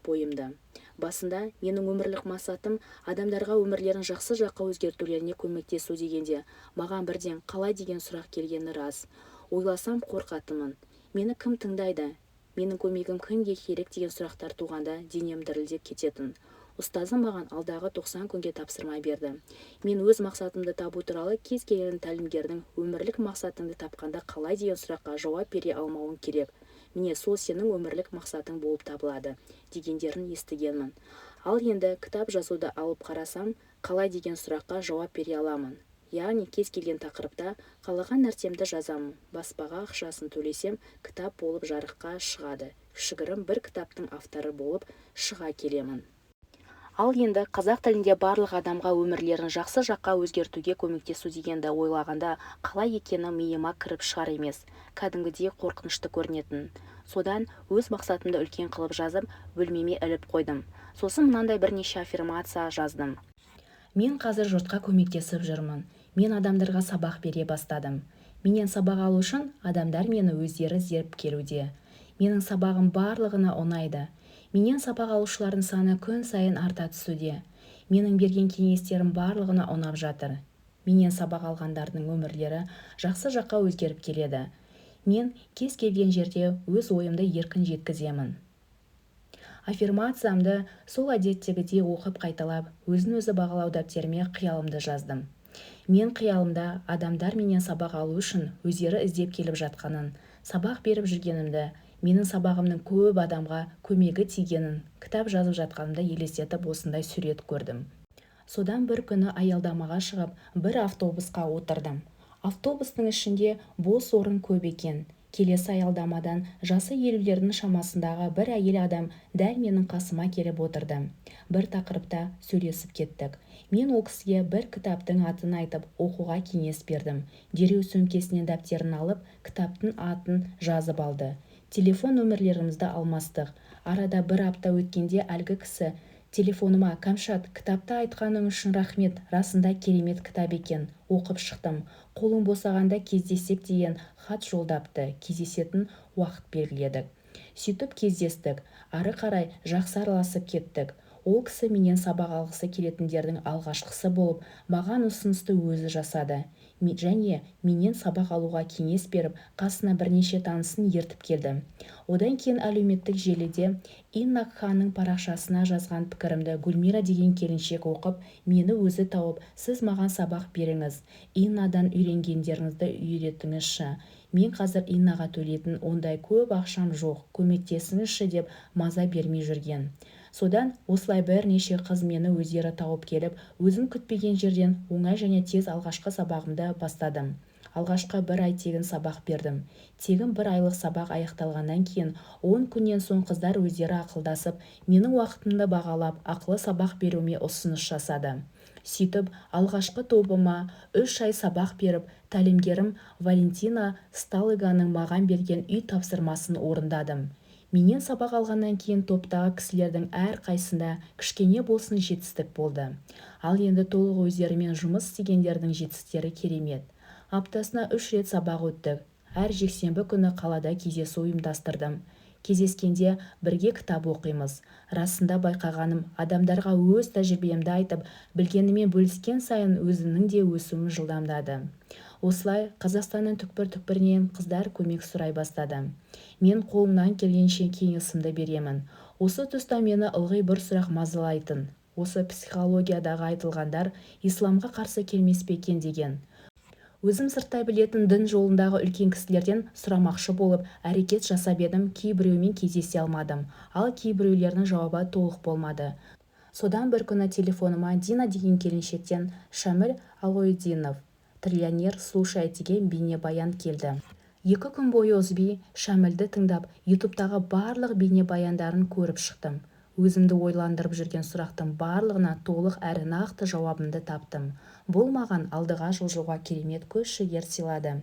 бойымды. Басында менің өмірлік мақсатым адамдарға өмірлерін жақсы жаққа өзгертулеріне көмектесу дегенде, маған бірден қалай деген сұрақ келгені рас. Ойласам, қорқатынмын. Мені кім тыңдайды, менің көмегім кімге керек деген сұрақтар туғанда, денем дірілдеп кететін. Ұстазым маған алдағы 90 күнге тапсырма берді. Мен өз мақсатымды табу туралы кез келген тәлімгердің «Өмірлік мақсатыңды тапқанда қалай?» деген сұраққа жауап бере алмауың керек, міне, сол сенің өмірлік мақсатың болып табылады дегендерін естігенмін. Ал енді кітап жазуды алып қарасам, қалай деген сұраққа жауап бере аламын. Яғни кез келген тақырыпта қалаған нәрсемді жазамын, баспаға ақшасын төлесем, кітап болып жарыққа шығады. Кішігірім бір кітаптың авторы болып шыға келемін. Ал енді қазақ тілінде барлық адамға өмірлерін жақсы жаққа өзгертуге көмектесу дегенді ойлағанда, қалай екені миыма кіріп шығар емес, кәдімгідей қорқынышты көрінетін. Содан өз мақсатымды үлкен қылып жазып, бөлмеме іліп қойдым. Сосын мынандай бірнеше аффирмация жаздым: Мен қазір жұртқа көмектесіп жүрмін. Мен адамдарға сабақ бере бастадым. Менен сабақ алу үшін адамдар мені өздері іздеп келуде. Менің сабағым барлығына ұнайды. Менен сабақ алушылардың саны күн сайын арта түсуде. Менің берген кеңестерім барлығына ұнап жатыр. Менен сабақ алғандардың өмірлері жақсы жаққа өзгеріп келеді. Мен кез келген жерде өз ойымды еркін жеткіземін. Аффирмациямды сол әдеттегідей оқып, қайталап, өзін-өзі бағалау дәптеріме қиялымды жаздым. Мен қиялымда адамдар менен сабақ алу үшін өздері іздеп келіп жатқанын, сабақ беріп жүргенімді, менің сабағымның көп адамға көмегі тигенін, кітап жазып жатқанымды елестетіп, осындай сурет көрдім. Содан бір күні аялдамаға шығып, бір автобусқа отырдым. Автобустың ішінде бос орын көп екен. Келесі аялдамадан жасы 50-лердің шамасындағы бір әйел адам дәл менің қасыма келіп отырды. Бір тақырыпта сөйлесіп кеттік. Мен ол кісіге бір кітаптың атын айтып, оқуға кеңес бердім. Дереу сөмкесінен дәптерін алып, кітаптың атын жазып алды. Телефон нөмірлерімізді алмастық. Арада бір апта өткенде әлгі кісі телефоныма: «Кәмшат, кітапты айтқаның үшін рахмет, расында керемет кітап екен, оқып шықтым. Қолың босағанда кездессек», – деген хат жолдапты. Кездесетін уақыт белгіледік. Сөйтіп кездестік. Ары қарай жақсы араласып кеттік. Ол кісі менен сабақ алғысы келетіндердің алғашқысы болып маған ұсынысты өзі жасады және менен сабақ алуға кеңес беріп, қасына бірнеше танысын ертіп келді. Одан кейін әлеуметтік желіде Инна Кханның парақшасына жазған пікірімді Гүлмира деген келіншек оқып, мені өзі тауып, «Сіз маған сабақ беріңіз, Иннадан үйренгендеріңізді үйретіңізші, мен қазір Иннаға төлейтін ондай көп ақшам жоқ, көмектесіңізші», – деп маза бермей жүрген. Содан осылай бірнеше қыз мені өздері тауып келіп, өзім күтпеген жерден оңай және тез алғашқы сабағымды бастадым. Алғашқы бір ай тегін сабақ бердім. Тегін бір айлық сабақ аяқталғаннан кейін 10 күннен соң қыздар өздері ақылдасып, менің уақытымды бағалап, ақылы сабақ беруіме ұсыныс жасады. Сөйтіп, алғашқы тобыма 3 ай сабақ беріп, тәлімгерім Валентина Сталыганың маған берген үй тапсырмасын орындадым. Менен сабақ алғаннан кейін топтағы кісілердің әрқайсысында кішкене болсын жетістік болды. Ал енді толық өздерімен жұмыс істегендердің жетістіктері керемет. Аптасына үш рет сабақ өттік. Әр жексенбі күні қалада кездесу ұйымдастырдым. Кездескенде бірге кітап оқимыз. Расында, байқағаным, адамдарға өз тәжірибемді айтып, білгеніммен бөліскен сайын өзімнің де өсуім жылдамдады. Осылай Қазақстанның түкпір-түкпірінен қыздар көмек сұрай бастады. Мен қолымнан келгенше кеңесімді беремін. Осы тұста мені ылғи бір сұрақ мазалайтын. Осы психологиядағы айтылғандар исламға қарсы келмес пе екен деген. Өзім сырттай білетін дін жолындағы үлкен кісілерден сұрамақшы болып, әрекет жасап едім, кейбіреуімен кездесе алмадым. Ал кейбіреулерінің жауабы толық болмады. Содан бір күні телефоныма Дина деген келіншектен «Шамиль Алаудинов. Триллионер слушает» деген бейнебаян келді. 2 күн бойы үзбей Шәмілді тыңдап, ютубтағы барлық бейнебаяндарын көріп шықтым. Өзімді ойландырып жүрген сұрақтың барлығына толық әрі нақты жауабымды таптым. Бұл маған алдыға жылжуға керемет күш-жігер сыйлады.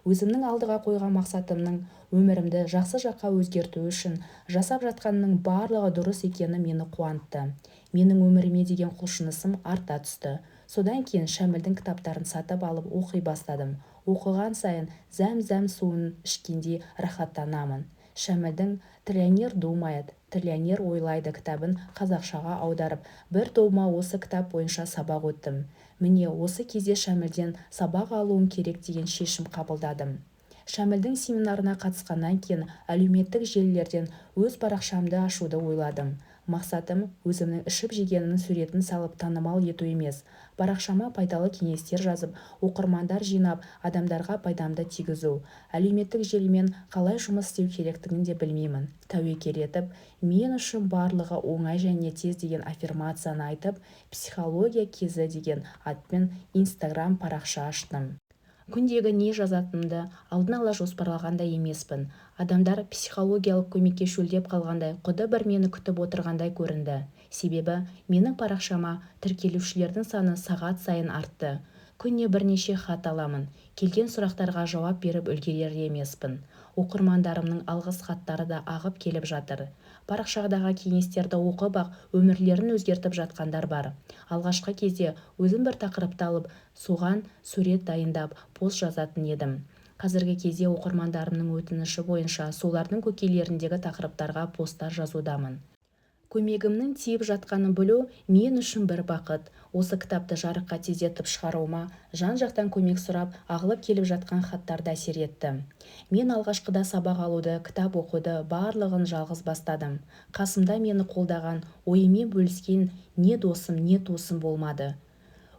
Өзімнің алдыға қойған мақсатымның, өмірімді жақсы жаққа өзгерту үшін жасап жатқанымның барлығы дұрыс екені мені қуантты. Менің өміріме деген құлшынысым арта түсті. Содан кейін Шәмілдің кітаптарын сатып алып оқи бастадым. Оқыған сайын зәм-зәм суын ішкендей рахаттанамын. Шәмілдің «Триллионер думает, триллионер ойлайды» кітабын қазақшаға аударып, бір тобыма осы кітап бойынша сабақ өттім. Міне, осы кезде Шәмілден сабақ алуым керек деген шешім қабылдадым. Шәмілдің семинарына қатысқаннан кейін әлеуметтік желілерден өз парақшамды ашуды ойладым. Мақсатым өзімнің ішіп-жегенімнің суретін салып танымал ету емес, парақшама пайдалы кеңестер жазып, оқырмандар жинап, адамдарға пайдамды тигізу. Әлеуметтік желімен қалай жұмыс істеу керектігін де білмеймін. Тәуекел етіп, мен үшін барлығы оңай және тез деген аффирмацияны айтып, «Психология кезі» деген атпен инстаграм парақша аштым. Күндегі не жазатынымды алдын ала жоспарлаған да емеспін. Адамдар психологиялық көмекке шөлдеп қалғандай, құды бір мені күтіп отырғандай көрінді. Себебі менің парақшама тіркелушілердің саны сағат сайын артты. Күніне бірнеше хат аламын. Келген сұрақтарға жауап беріп үлгерер емеспін. Оқырмандарымның алғыс хаттары да ағып келіп жатыр. Парақшадағы кеңестерді оқып-ақ өмірлерін өзгертіп жатқандар бар. Алғашқы кезде өзім бір тақырыпты алып, соған сурет дайындап, пост жазатын едім. Қазіргі кезде оқырмандарымның өтініші бойынша солардың көкейлеріндегі тақырыптарға посттар жазудамын. Көмегімнің тиіп жатқанын білу мен үшін бір бақыт. Осы кітапты жарыққа тездетіп шығаруыма жан-жақтан көмек сұрап, ағылып келіп жатқан хаттар да әсер етті. Мен алғашқыда сабақ алуды, кітап оқуды барлығын жалғыз бастадым. Қасымда мені қолдаған, ойыммен бөліскен не досым, не туысым болмады.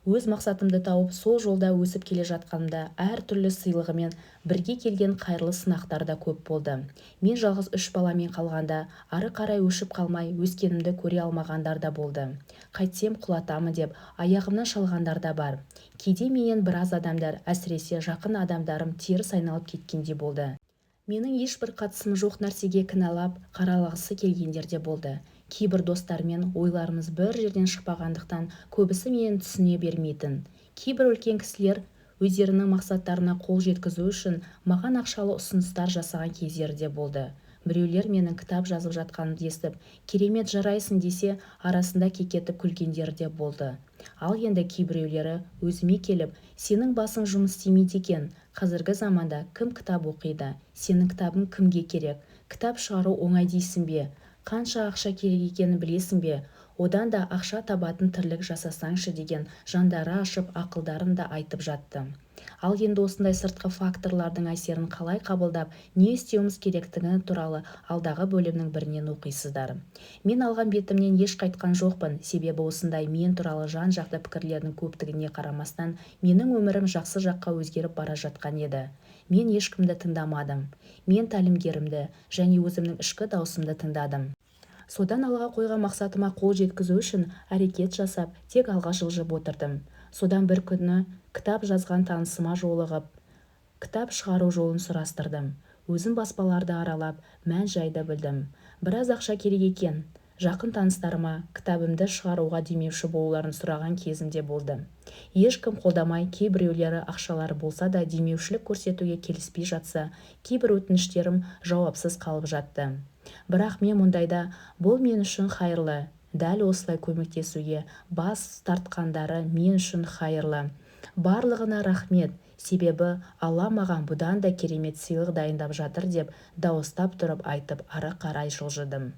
Өз мақсатымды тауып, сол жолда өсіп келе жатқанымда әртүрлі сыйлығымен бірге келген қайырлы сынақтар да көп болды. Мен жалғыз үш баламен қалғанда, ары қарай өшіп қалмай, өскенімді көре алмағандар да болды. Қайтсем құлатамын деп, аяғымнан шалғандар да бар. Кейде менен біраз адамдар, әсіресе жақын адамдарым теріс айналып кеткендей болды. Менің ешбір қатысым жоқ нәрсеге кінәлап, қаралағысы келгендер де болды. Кейбір достарыммен ойларымыз бір жерден шықпағандықтан көбісі мені түсіне бермейтін. Кейбір үлкен кісілер өздерінің мақсаттарына қол жеткізу үшін маған ақшалы ұсыныстар жасаған кездері де болды. Біреулер менің кітап жазып жатқанымды естіп, керемет, жарайсың десе, арасында кекетіп күлгендері де болды. Ал енді кейбіреулері өзіме келіп, сенің басың жұмыс істемейді екен, қазіргі заманда кім кітап оқиды, сенің кітабың кімге керек, кітап шығару оңай дейсің бе, қанша ақша керек екенін білесің бе, одан да ақша табатын тірлік жасасаңшы деген жандары ашып ақылдарын да айтып жатты. Ал енді осындай сыртқы факторлардың әсерін қалай қабылдап, не істеуіміз керектігі туралы алдағы бөлімнің бірінен оқисыздар. Мен алған бетімнен еш қайтқан жоқпын, себебі осындай мен туралы жан-жақты пікірлердің көптігіне қарамастан, менің өмірім жақсы жаққа өзгеріп бара жатқан еді. Мен ешкімді тыңдамадым. Мен тәлімгерімді және өзімнің ішкі даусымды тыңдадым. Содан алға қойған мақсатыма қол жеткізу үшін әрекет жасап, тек алға жылжып отырдым. Содан бір күні кітап жазған танысыма жолығып, кітап шығару жолын сұрастырдым. Өзім баспаларды аралап, мән-жайды білдім. Біраз ақша керек екен. Жақын таныстарыма кітабымды шығаруға демеуші болуларын сұраған кезім де болды. Ешкім қолдамай, кейбіреулері ақшалары болса да демеушілік көрсетуге келіспей жатса, кейбір өтініштерім жауапсыз қалып жатты. Бірақ мен мұндайда бұл мен үшін хайырлы, дәл осылай көмектесуге бас тартқандары мен үшін хайырлы. Барлығына рахмет, себебі Алла маған бұдан да керемет сыйлық дайындап жатыр деп дауыстап тұрып айтып, ары қарай жылжыдым.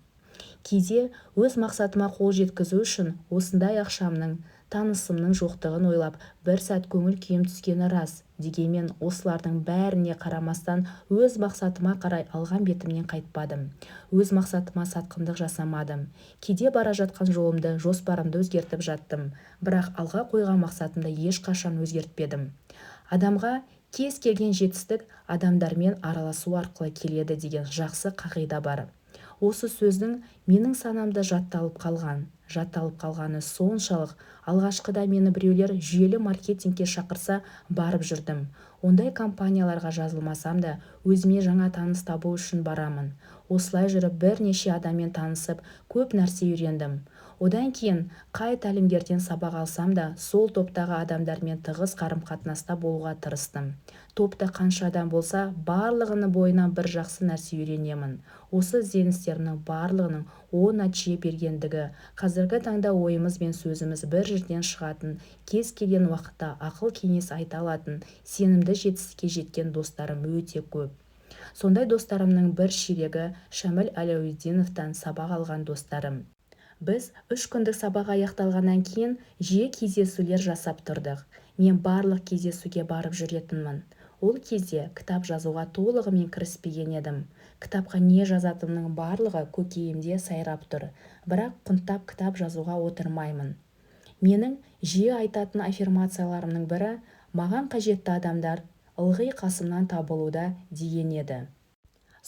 Кейде өз мақсатыма қол жеткізу үшін осындай ақшамның Танысымның жоқтығын ойлап, бір сәт көңіл-күйім түскені рас. Дегенмен осылардың бәріне қарамастан өз мақсатыма қарай алған бетімнен қайтпадым. Өз мақсатыма сатқындық жасамадым. Кейде бара жатқан жолымды, жоспарымды өзгертіп жаттым. Бірақ алға қойған мақсатымды ешқашан өзгертпедім. Адамға кез келген жетістік адамдармен араласу арқылы келеді деген жақсы қағида бар. Осы сөздің менің санамда жатталып қалған. Жатталып қалғаны соншалық, алғашқыда мені біреулер жүйелі маркетингке шақырса, барып жүрдім. Ондай компанияларға жазылмасам да, өзіме жаңа таныс табу үшін барамын. Осылай жүріп бірнеше адаммен танысып, көп нәрсе үйрендім. Одан кейін қай тәлімгерден сабақ алсам да, сол топтағы адамдармен тығыз қарым-қатынаста болуға тырыстым. Топта қанша адам болса, барлығының бойынан бір жақсы нәрсе үйренемін. Осы ізденістерімнің барлығының оң нәтиже бергендігі, қазіргі таңда ойымыз бен сөзіміз бір жерден шығатын, кез келген уақытта ақыл кеңес айта алатын, сенімді жетістікке жеткен достарым өте көп. Сондай достарымның бір ширегі Шәміл Аляутдиновтан сабақ алған достарым. Біз 3 күндік сабақ аяқталғаннан кейін жиі кездесулер жасап тұрдық. Мен барлық кездесуге барып жүретінмін. Ол кезде кітап жазуға толығымен кіріспеген едім. Кітапқа не жазатынымның барлығы көкейімде сайрап тұр. Бірақ құнттап кітап жазуға отырмаймын. Менің жиі айтатын аффирмацияларымның бірі «Маған қажетті адамдар ылғи қасымнан табылуда» деген еді.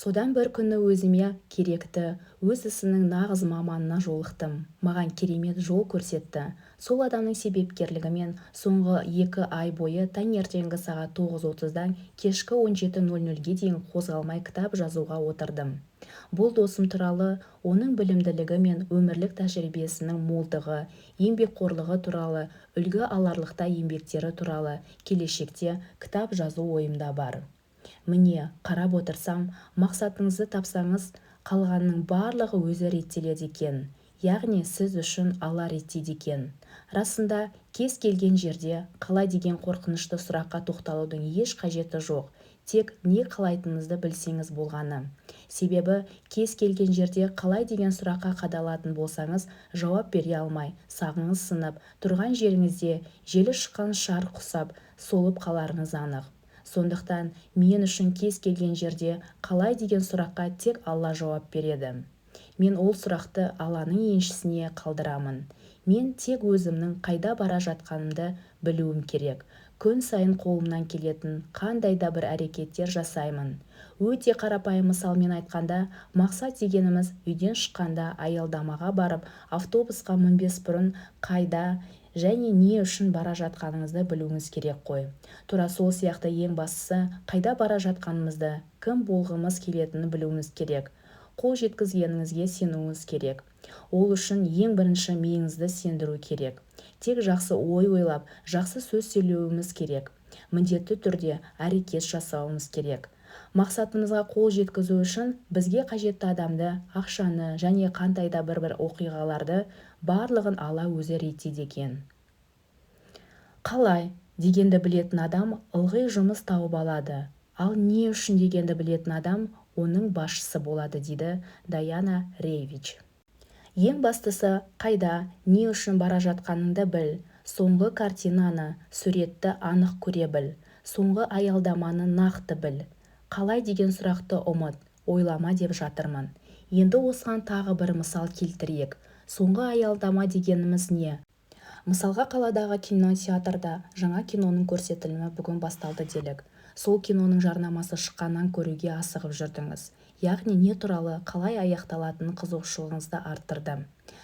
Содан бір күні өзіме керекті, өз ісінің нағыз маманына жолықтым. Маған керемет жол көрсетті. Сол адамның себепкерлігімен соңғы 2 ай бойы таңертеңгі сағат 9:30-дан кешкі 17:00-ге дейін қозғалмай кітап жазуға отырдым. Бұл досым туралы, оның білімділігі мен өмірлік тәжірибесінің молдығы, еңбекқорлығы туралы, үлгі аларлықтай еңбектері туралы келешекте кітап жазу ойымда бар. Міне, қарап отырсам, мақсатыңызды тапсаңыз, қалғанның барлығы өзі реттеледі екен. Яғни сіз үшін Алла реттейді екен. Расында, кез келген жерде қалай деген қорқынышты сұраққа тоқталудың еш қажеті жоқ. Тек не қалайтыныңызды білсеңіз болғаны. Себебі кез келген жерде қалай деген сұраққа қадалатын болсаңыз, жауап бере алмай, сағыңыз сынып, тұрған жеріңізде желі шыққан шар құсап, солып қаларыңыз анық. Сондықтан мен үшін кез келген жерде қалай деген сұраққа тек Алла жауап береді. Мен ол сұрақты Алланың еншісіне қалдырамын. Мен тек өзімнің қайда бара жатқанымды білуім керек. Күн сайын қолымнан келетін қандай да бір әрекеттер жасаймын. Өте қарапайым мысалмен айтқанда, мақсат дегеніміз үйден шыққанда аялдамаға барып, автобусқа мінбес бұрын қайда және не үшін бара жатқаныңызды білуіңіз керек қой. Тура сол сияқты ең бастысы, қайда бара жатқанымызды, кім болғымыз келетінін білуіміз керек. Қол жеткізгеніңізге сенуіңіз керек. Ол үшін ең бірінші миыңызды сендіру керек. Тек жақсы ой ойлап, жақсы сөз сөйлеуіміз керек. Міндетті түрде әрекет жасауымыз керек. Мақсатымызға қол жеткізу үшін бізге қажетті адамды, ақшаны және қандай да бір оқиғаларды барлығын Алла өзі реттейді екен. Қалай дегенді білетін адам ылғи жұмыс тауып алады. Ал не үшін дегенді білетін адам оның басшысы болады, дейді Даяна Рейвич. Ең бастысы, қайда, не үшін бара жатқаныңды біл, соңғы картинаны, суретті анық көре біл, соңғы аялдаманы нақты біл. Қалай деген сұрақты ұмыт, ойлама деп жатырмын. Енді осыған тағы бір мысал келтірейік. Соңғы аялдама дегеніміз не? Мысалға, қаладағы кинотеатрда жаңа киноның көрсетілімі бүгін басталды делік. Сол киноның жарнамасы шыққаннан көруге асығып жүрдіңіз. Яғни не туралы, қалай аяқталатынын қызығушылығыңызды арттырды.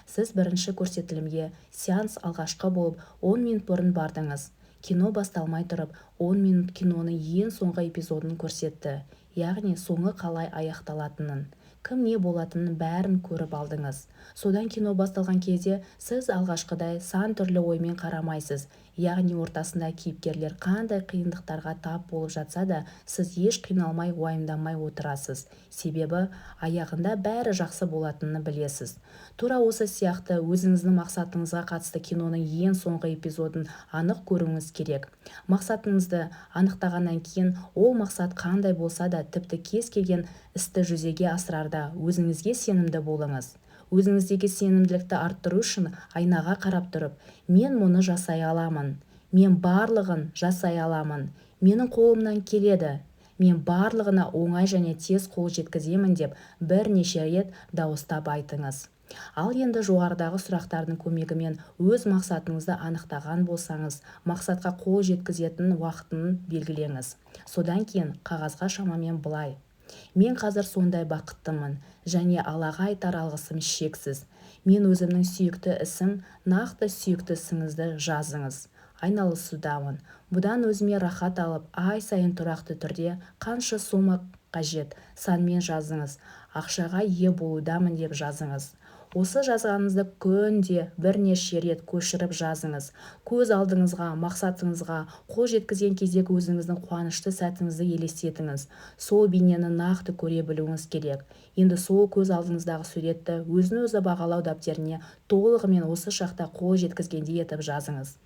Сіз бірінші көрсетілімге сеанс алғашқы болып 10 минут бұрын бардыңыз. Кино басталмай тұрып, 10 минут киноның ең соңғы эпизодын көрсетті. Яғни соңы қалай аяқталатынын, кім не болатынын бәрін көріп алдыңыз. Содан кино басталған кезде сіз алғашқыдай сан түрлі оймен қарамайсыз. Яғни ортасында кейіпкерлер қандай қиындықтарға тап болып жатса да, сіз еш қиналмай, уайымдамай отырасыз. Себебі аяғында бәрі жақсы болатынын білесіз. Тура осы сияқты өзіңіздің мақсатыңызға қатысты киноның ең соңғы эпизодын анық көруіңіз керек. Мақсатыңызды анықтағаннан кейін ол мақсат қандай болса да, тіпті кез келген істі жүзеге асырарда өзіңізге сенімді болыңыз. Өзіңіздегі сенімділікті арттыру үшін айнаға қарап тұрып, мен мұны жасай аламын, мен барлығын жасай аламын, менің қолымнан келеді, мен барлығына оңай және тез қол жеткіземін деп бірнеше рет дауыстап айтыңыз. Ал енді жоғарыдағы сұрақтардың көмегімен өз мақсатыңызды анықтаған болсаңыз, мақсатқа қол жеткізетін уақытын белгілеңіз. Содан кейін қағазға шамамен былай: мен қазір сондай бақыттымын және Аллаға айтар алғысым шексіз. Мен өзімнің сүйікті ісім, нақты сүйікті ісіңізді жазыңыз. Айналысудамын. Бұдан өзіме рахат алып, ай сайын тұрақты түрде қанша сома қажет, санмен жазыңыз. Ақшаға ие болудамын деп жазыңыз. Осы жазғаныңызды күнде бірнеше рет көшіріп жазыңыз. Көз алдыңызға, мақсатыңызға қол жеткізген кездегі өзіңіздің қуанышты сәтіңізді елестетіңіз. Сол бейнені нақты көре білуіңіз керек. Енді сол көз алдыңыздағы суретті өзін-өзі бағалау дәптеріне толығымен осы шақта қол жеткізгендей етіп жазыңыз.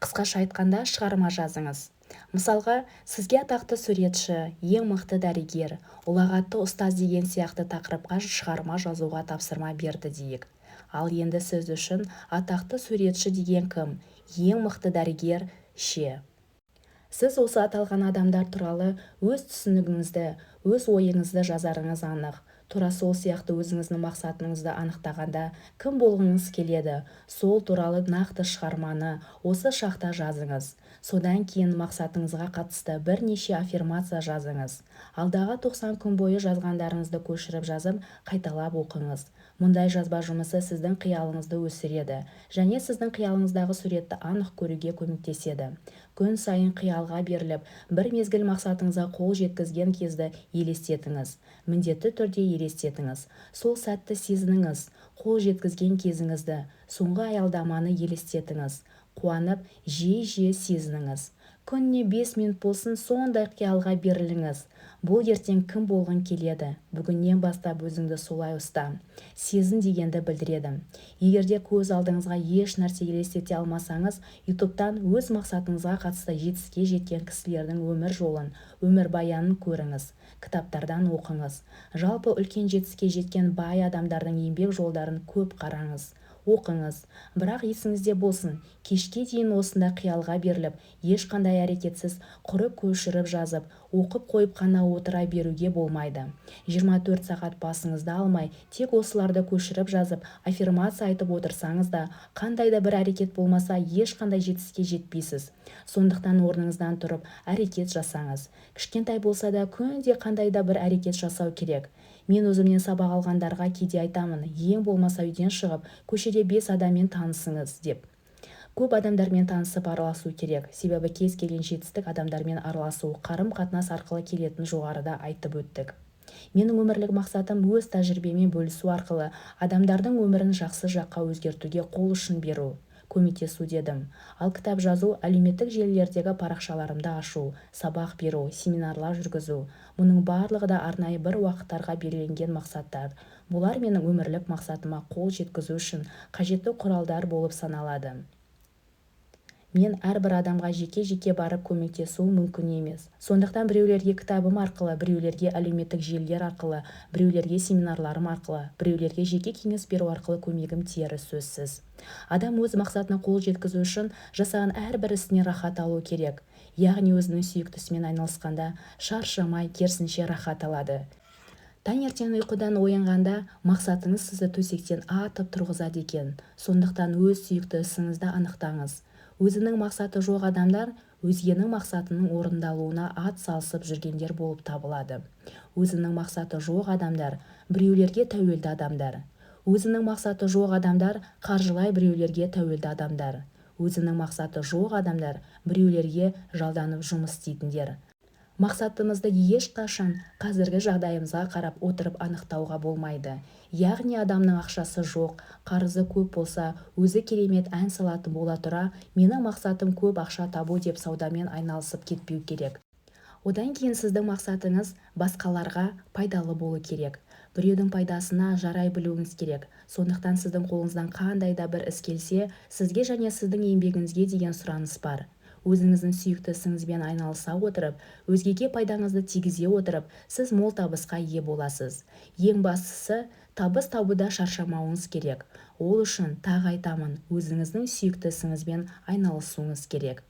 Қысқаша айтқанда, шығарма жазыңыз. Мысалға, сізге атақты суретші, ең мықты дәрігер, ұлағатты ұстаз деген сияқты тақырыпқа шығарма жазуға тапсырма берді дейік. Ал енді сіз үшін атақты суретші деген кім, ең мықты дәрігер ше? Сіз осы аталған адамдар туралы өз түсінігіңізді, өз ойыңызды жазарыңыз анық. Тура сол сияқты өзіңіздің мақсатыңызды анықтағанда кім болғыңыз келеді, сол туралы нақты шығарманы осы шақта жазыңыз. Содан кейін мақсатыңызға қатысты бірнеше аффирмация жазыңыз. Алдағы 90 күн бойы жазғандарыңызды көшіріп жазып, қайталап оқыңыз. Мұндай жазба жұмысы сіздің қиялыңызды өсіреді және сіздің қиялыңыздағы суретті анық көруге көмектеседі. Күн сайын қиялға беріліп, бір мезгіл мақсатыңызға қол жеткізген кезді елестетіңіз. Міндетті түрде елестетіңіз. Сол сәтті сезініңіз, қол жеткізген кезіңізді, соңғы аялдаманы елестетіңіз. Қуанып, жиі-жиі сезініңіз. Күніне 5 минут болсын сондай қиялға беріліңіз. Бұл ертең кім болғың келеді, бүгіннен бастап өзіңді солай ұста. Сезін дегенді білдіреді. Егерде көз алдыңызға еш нәрсе елестете алмасаңыз, YouTube'тан өз мақсатыңызға қатысты жетістікке жеткен кісілердің өмір жолын, өмірбаянын көріңіз, кітаптардан оқыңыз. Жалпы үлкен жетістікке жеткен бай адамдардың еңбек жолдарын көп қараңыз, оқыңыз. Бірақ есіңізде болсын, кешке дейін осында қиялға беріліп, ешқандай әрекетсіз құры көшіріп жазып, оқып қойып қана отыра беруге болмайды. 24 сағат басыңызды алмай, тек осыларды көшіріп жазып, аффирмация айтып отырсаңыз да, қандай да бір әрекет болмаса, ешқандай жетістікке жетпейсіз. Сондықтан орныңыздан тұрып, әрекет жасаңыз. Кішкентай болса да күнде қандай да бір әрекет жасау керек. Мен өзімнен сабақ алғандарға кейде айтамын, ең болмаса үйден шығып, көшеде 5 адаммен танысыңыз деп. Көп адамдармен танысып араласу керек, себебі кез келген жетістік адамдармен араласу, қарым-қатынас арқылы келетін жоғарыда айтып өттік. Менің өмірлік мақсатым өз тәжірибемен бөлісу арқылы адамдардың өмірін жақсы жаққа өзгертуге қол ұшын беру, көмектесу дедім. Ал кітап жазу, әлеуметтік желілердегі парақшаларымды ашу, сабақ беру, семинарлар жүргізу, мұның барлығы да арнайы бір уақыттарға белгіленген мақсаттар. Бұлар менің өмірлік мақсатыма қол жеткізу үшін қажетті құралдар болып саналады. Мен әрбір адамға жеке-жеке барып көмектесу мүмкін емес. Сондықтан біреулерге кітабым арқылы, біреулерге әлеуметтік желілер арқылы, біреулерге семинарларым арқылы, біреулерге жеке кеңес беру арқылы көмегім тиері сөзсіз. Адам өз мақсатына қол жеткізу үшін жасаған әрбір ісіне рахат алу керек. Яғни өзінің сүйікті ісімен айналысқанда шаршамай, керісінше рахат алады. Таңертең ұйқыдан оянғанда мақсатыңыз сізді төсектен атып тұрғызады екен. Сондықтан өз сүйікті ісіңізді анықтаңыз. Өзінің мақсаты жоқ адамдар өзгенің мақсатының орындалуына ат салысып жүргендер болып табылады. Өзінің мақсаты жоқ адамдар біреулерге тәуелді адамдар. Өзінің мақсаты жоқ адамдар қаржылай біреулерге тәуелді адамдар. Өзінің мақсаты жоқ адамдар біреулерге жалданып жұмыс істейтіндер. Мақсатымызды ешқашан қазіргі жағдайымызға қарап отырып анықтауға болмайды. Яғни адамның ақшасы жоқ, қарызы көп болса, өзі керемет ән салатын бола тұра, менің мақсатым көп ақша табу деп саудамен айналысып кетпеу керек. Одан кейін сіздің мақсатыңыз басқаларға пайдалы болу керек. Біреудің пайдасына жарай білуіңіз керек. Сондықтан сіздің қолыңыздан қандай да бір іс келсе, сізге және сіздің еңбегіңізге деген сұраныс бар. Өзіңіздің сүйікті ісіңізбен айналыса отырып, өзгеге пайдаңызды тигізе отырып, сіз мол табысқа ие боласыз. Ең бастысы, Табыс табуда шаршамауыңыз керек. Ол үшін, тағы айтамын, өзіңіздің сүйікті ісіңізбен айналысуыңыз керек.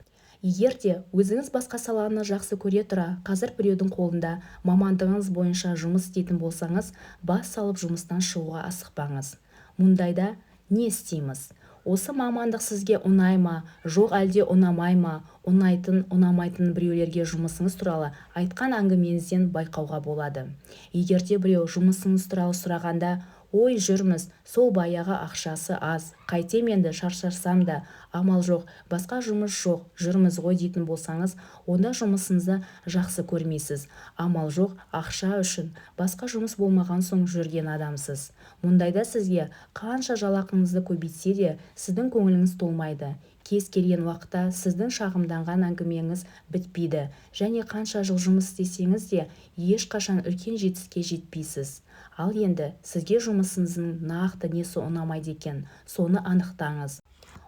Егер де өзіңіз басқа саланы жақсы көре тұра, қазір біреудің қолында мамандығыңыз бойынша жұмыс істейтін болсаңыз, бас салып жұмыстан шығуға асықпаңыз. Мұндайда не істейміз? Осы мамандық сізге ұнай ма, жоқ әлде ұнамай ма? Ұнайтын, ұнамайтынын біреулерге жұмысыңыз туралы айтқан әңгімеңізден байқауға болады. Егер де біреу жұмысыңыз туралы сұрағанда, ой, жүрміз, сол баяғы ақшасы аз, қайтем енді, шаршасам да, амал жоқ, басқа жұмыс жоқ, жүрміз ғой дейтін болсаңыз, онда жұмысыңызды жақсы көрмейсіз, амал жоқ, ақша үшін, басқа жұмыс болмаған соң жүрген адамсыз. Мұндайда сізге қанша жалақыңызды көбейтсе де, сіздің көңіліңіз толмайды. Кез келген уақытта сіздің шағымданған әңгімеңіз бітпейді және қанша жыл жұмыс істесеңіз де, ешқашан үлкен жетістікке жетпейсіз. Ал енді сізге жұмысыңыздың нақты несі ұнамайды екен, соны анықтаңыз.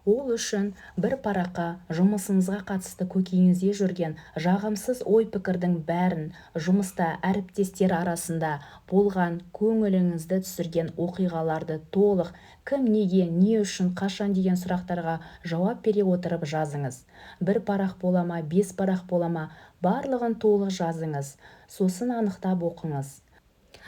Ол үшін бір параққа жұмысыңызға қатысты көкейіңізде жүрген жағымсыз ой-пікірдің бәрін, жұмыста әріптестер арасында болған көңіліңізді түсірген оқиғаларды толық кім, неге, не үшін, қашан деген сұрақтарға жауап бере отырып жазыңыз. Бір парақ бола ма, 5 парақ бола ма, барлығын толық жазыңыз. Сосын анықтап оқыңыз.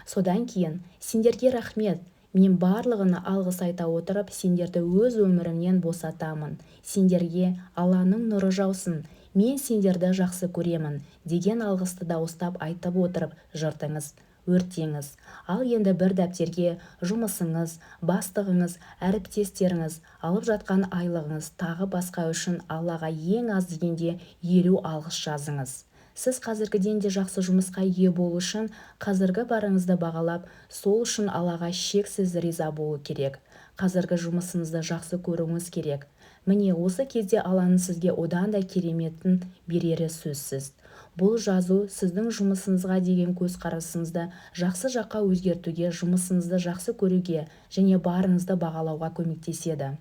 Содан кейін сендерге рахмет, мен барлығына алғыс айта отырып, сендерді өз өмірімнен босатамын. Сендерге Алланың нұры жаусын, мен сендерді жақсы көремін деген алғысты дауыстап айтып отырып жыртыңыз, өртеңіз. Ал енді бір дәптерге жұмысыңыз, бастығыңыз, әріптестеріңіз, алып жатқан айлығыңыз тағы басқа үшін Аллаға ең аз дегенде 50 алғыс жазыңыз. Сіз қазіргіден де жақсы жұмысқа ие болу үшін қазіргі барыңызды бағалап, сол үшін Аллаға шексіз риза болу керек. Қазіргі жұмысыңызды жақсы көруіңіз керек. Міне осы кезде Алланың сізге одан да кереметін берері сөзсіз. Бұл жазу сіздің жұмысыңызға деген көзқарасыңызды жақсы жаққа өзгертуге, жұмысыңызды жақсы көруге және барыңызды бағалауға көмектеседі.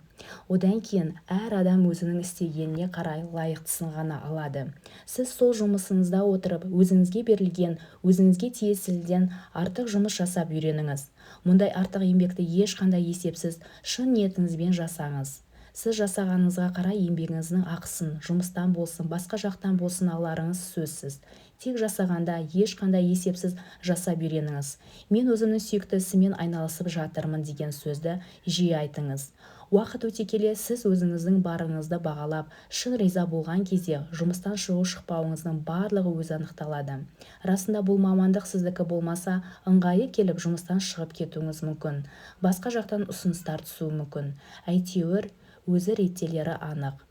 Одан кейін әр адам өзінің істегеніне қарай лайықтысын ғана алады. Сіз сол жұмысыңызда отырып, өзіңізге берілген, өзіңізге тиесіліден артық жұмыс жасап үйреніңіз. Мұндай артық еңбекті ешқандай есепсіз, шын ниетіңізбен жасаңыз. Сіз жасағаныңызға қарай еңбегіңіздің ақысын, жұмыстан болсын, басқа жақтан болсын аларыңыз сөзсіз. Тек жасағанда ешқандай есепсіз жасап үйреніңіз. Мен өзімнің сүйікті ісіммен айналысып жатырмын деген сөзді жиі айтыңыз. Уақыт өте келе сіз өзіңіздің барыңызды бағалап, шын риза болған кезде жұмыстан шығу-шықпауыңыздың барлығы өзі анықталады. Расында бұл мамандық сіздікі болмаса, ыңғайы келіп жұмыстан шығып кетуіңіз мүмкін. Басқа жақтан ұсыныстар түсуі мүмкін. Әйтеуір өзі реттелері анық.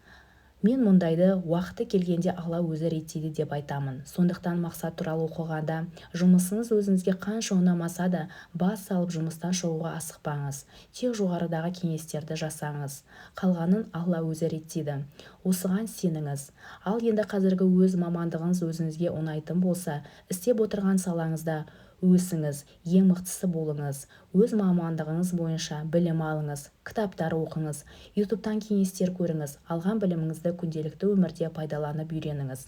Мен мұндайды уақыты келгенде Алла өзі реттейді деп айтамын. Сондықтан мақсат туралы оқығанда жұмысыңыз өзіңізге қанша ұнамаса да бас салып жұмыстан шығуға асықпаңыз. Тек жоғарыдағы кеңестерді жасаңыз. Қалғанын Алла өзі реттейді. Осыған сеніңіз. Ал енді қазіргі өз мамандығыңыз өзіңізге ұнайтын болса, істеп отырған салаңызда өсіңіз, ең мықтысы болыңыз. Өз мамандығыңыз бойынша білім алыңыз, кітаптар оқыңыз, ютубтан кеңестер көріңіз, алған біліміңізді күнделікті өмірде пайдаланып үйреніңіз.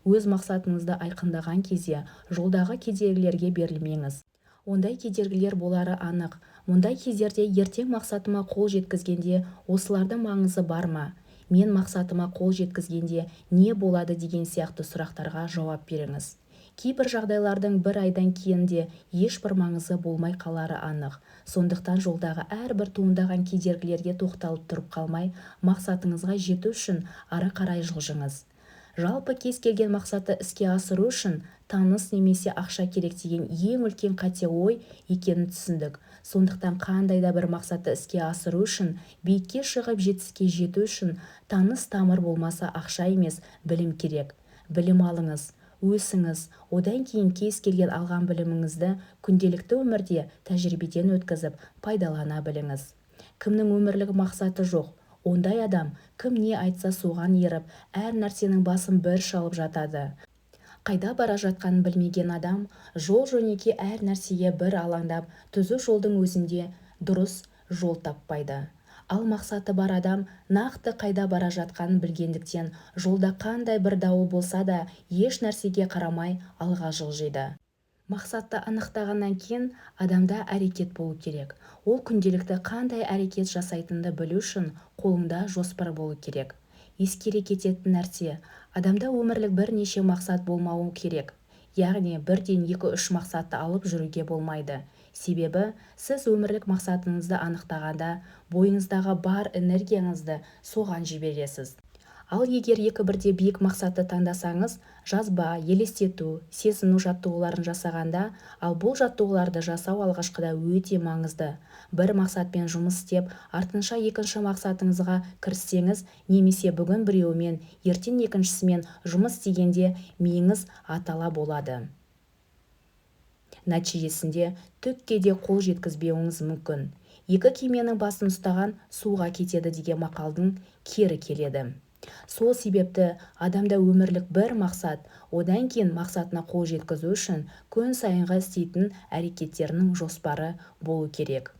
Өз мақсатыңызды айқындаған кезде жолдағы кедергілерге берілмеңіз. Ондай кедергілер болары анық. Мұндай кездерде ертең мақсатыма қол жеткізгенде осылардың маңызы бар ма? Мен мақсатыма қол жеткізгенде не болады деген сияқты сұрақтарға жауап беріңіз. Кейбір жағдайлардың бір айдан кейін де ешбір маңызы болмай қалары анық. Сондықтан жолдағы әрбір туындаған кедергілерге тоқталып тұрып қалмай, мақсатыңызға жету үшін ары қарай жылжыңыз. Жалпы кез келген мақсатты іске асыру үшін таныс немесе ақша керек деген ең үлкен қате ой екенін түсіндік. Сондықтан қандай да бір мақсатты іске асыру үшін, биікке шығып жетістікке жету үшін таныс тамыр болмаса ақша емес, білім керек. Білім алыңыз, өсіңіз, одан кейін кез келген алған біліміңізді күнделікті өмірде тәжірибеден өткізіп, пайдалана біліңіз. Кімнің өмірлік мақсаты жоқ, ондай адам кім не айтса соған еріп, әр нәрсенің басын бір шалып жатады. Қайда бара жатқанын білмеген адам жол жөнекей әр нәрсеге бір алаңдап, түзу жолдың өзінде дұрыс жол таппайды. Ал мақсаты бар адам нақты қайда бара жатқанын білгендіктен жолда қандай бір дауыл болса да еш нәрсеге қарамай алға жылжиды. Мақсатты анықтағаннан кейін адамда әрекет болу керек. Ол күнделікті қандай әрекет жасайтыныңды білу үшін қолыңда жоспар болу керек. Ескере кететін нәрсе, адамда өмірлік бірнеше мақсат болмауы керек. Яғни бірден 2-3 мақсатты алып жүруге болмайды. Себебі, сіз өмірлік мақсатыңызды анықтағанда, бойыңыздағы бар энергияңызды соған жібересіз. Ал егер екі бірдей биік мақсатты таңдасаңыз, жазба, елестету, сезіну жаттығуларын жасағанда, ал бұл жаттығуларды жасау алғашқыда өте маңызды. Бір мақсатпен жұмыс істеп, артынша екінші мақсатыңызға кіріссеңіз, немесе бүгін біреуімен, ертең екіншісімен жұмыс істегенде миыңыз атала болады. Нәтижесінде түкке де қол жеткізбеуіңіз мүмкін. Екі кеменің басын ұстаған суға кетеді деген мақалдың кері келеді. Сол себепті адамда өмірлік бір мақсат, одан кейін мақсатына қол жеткізу үшін күн сайынғы істейтін әрекеттерінің жоспары болу керек.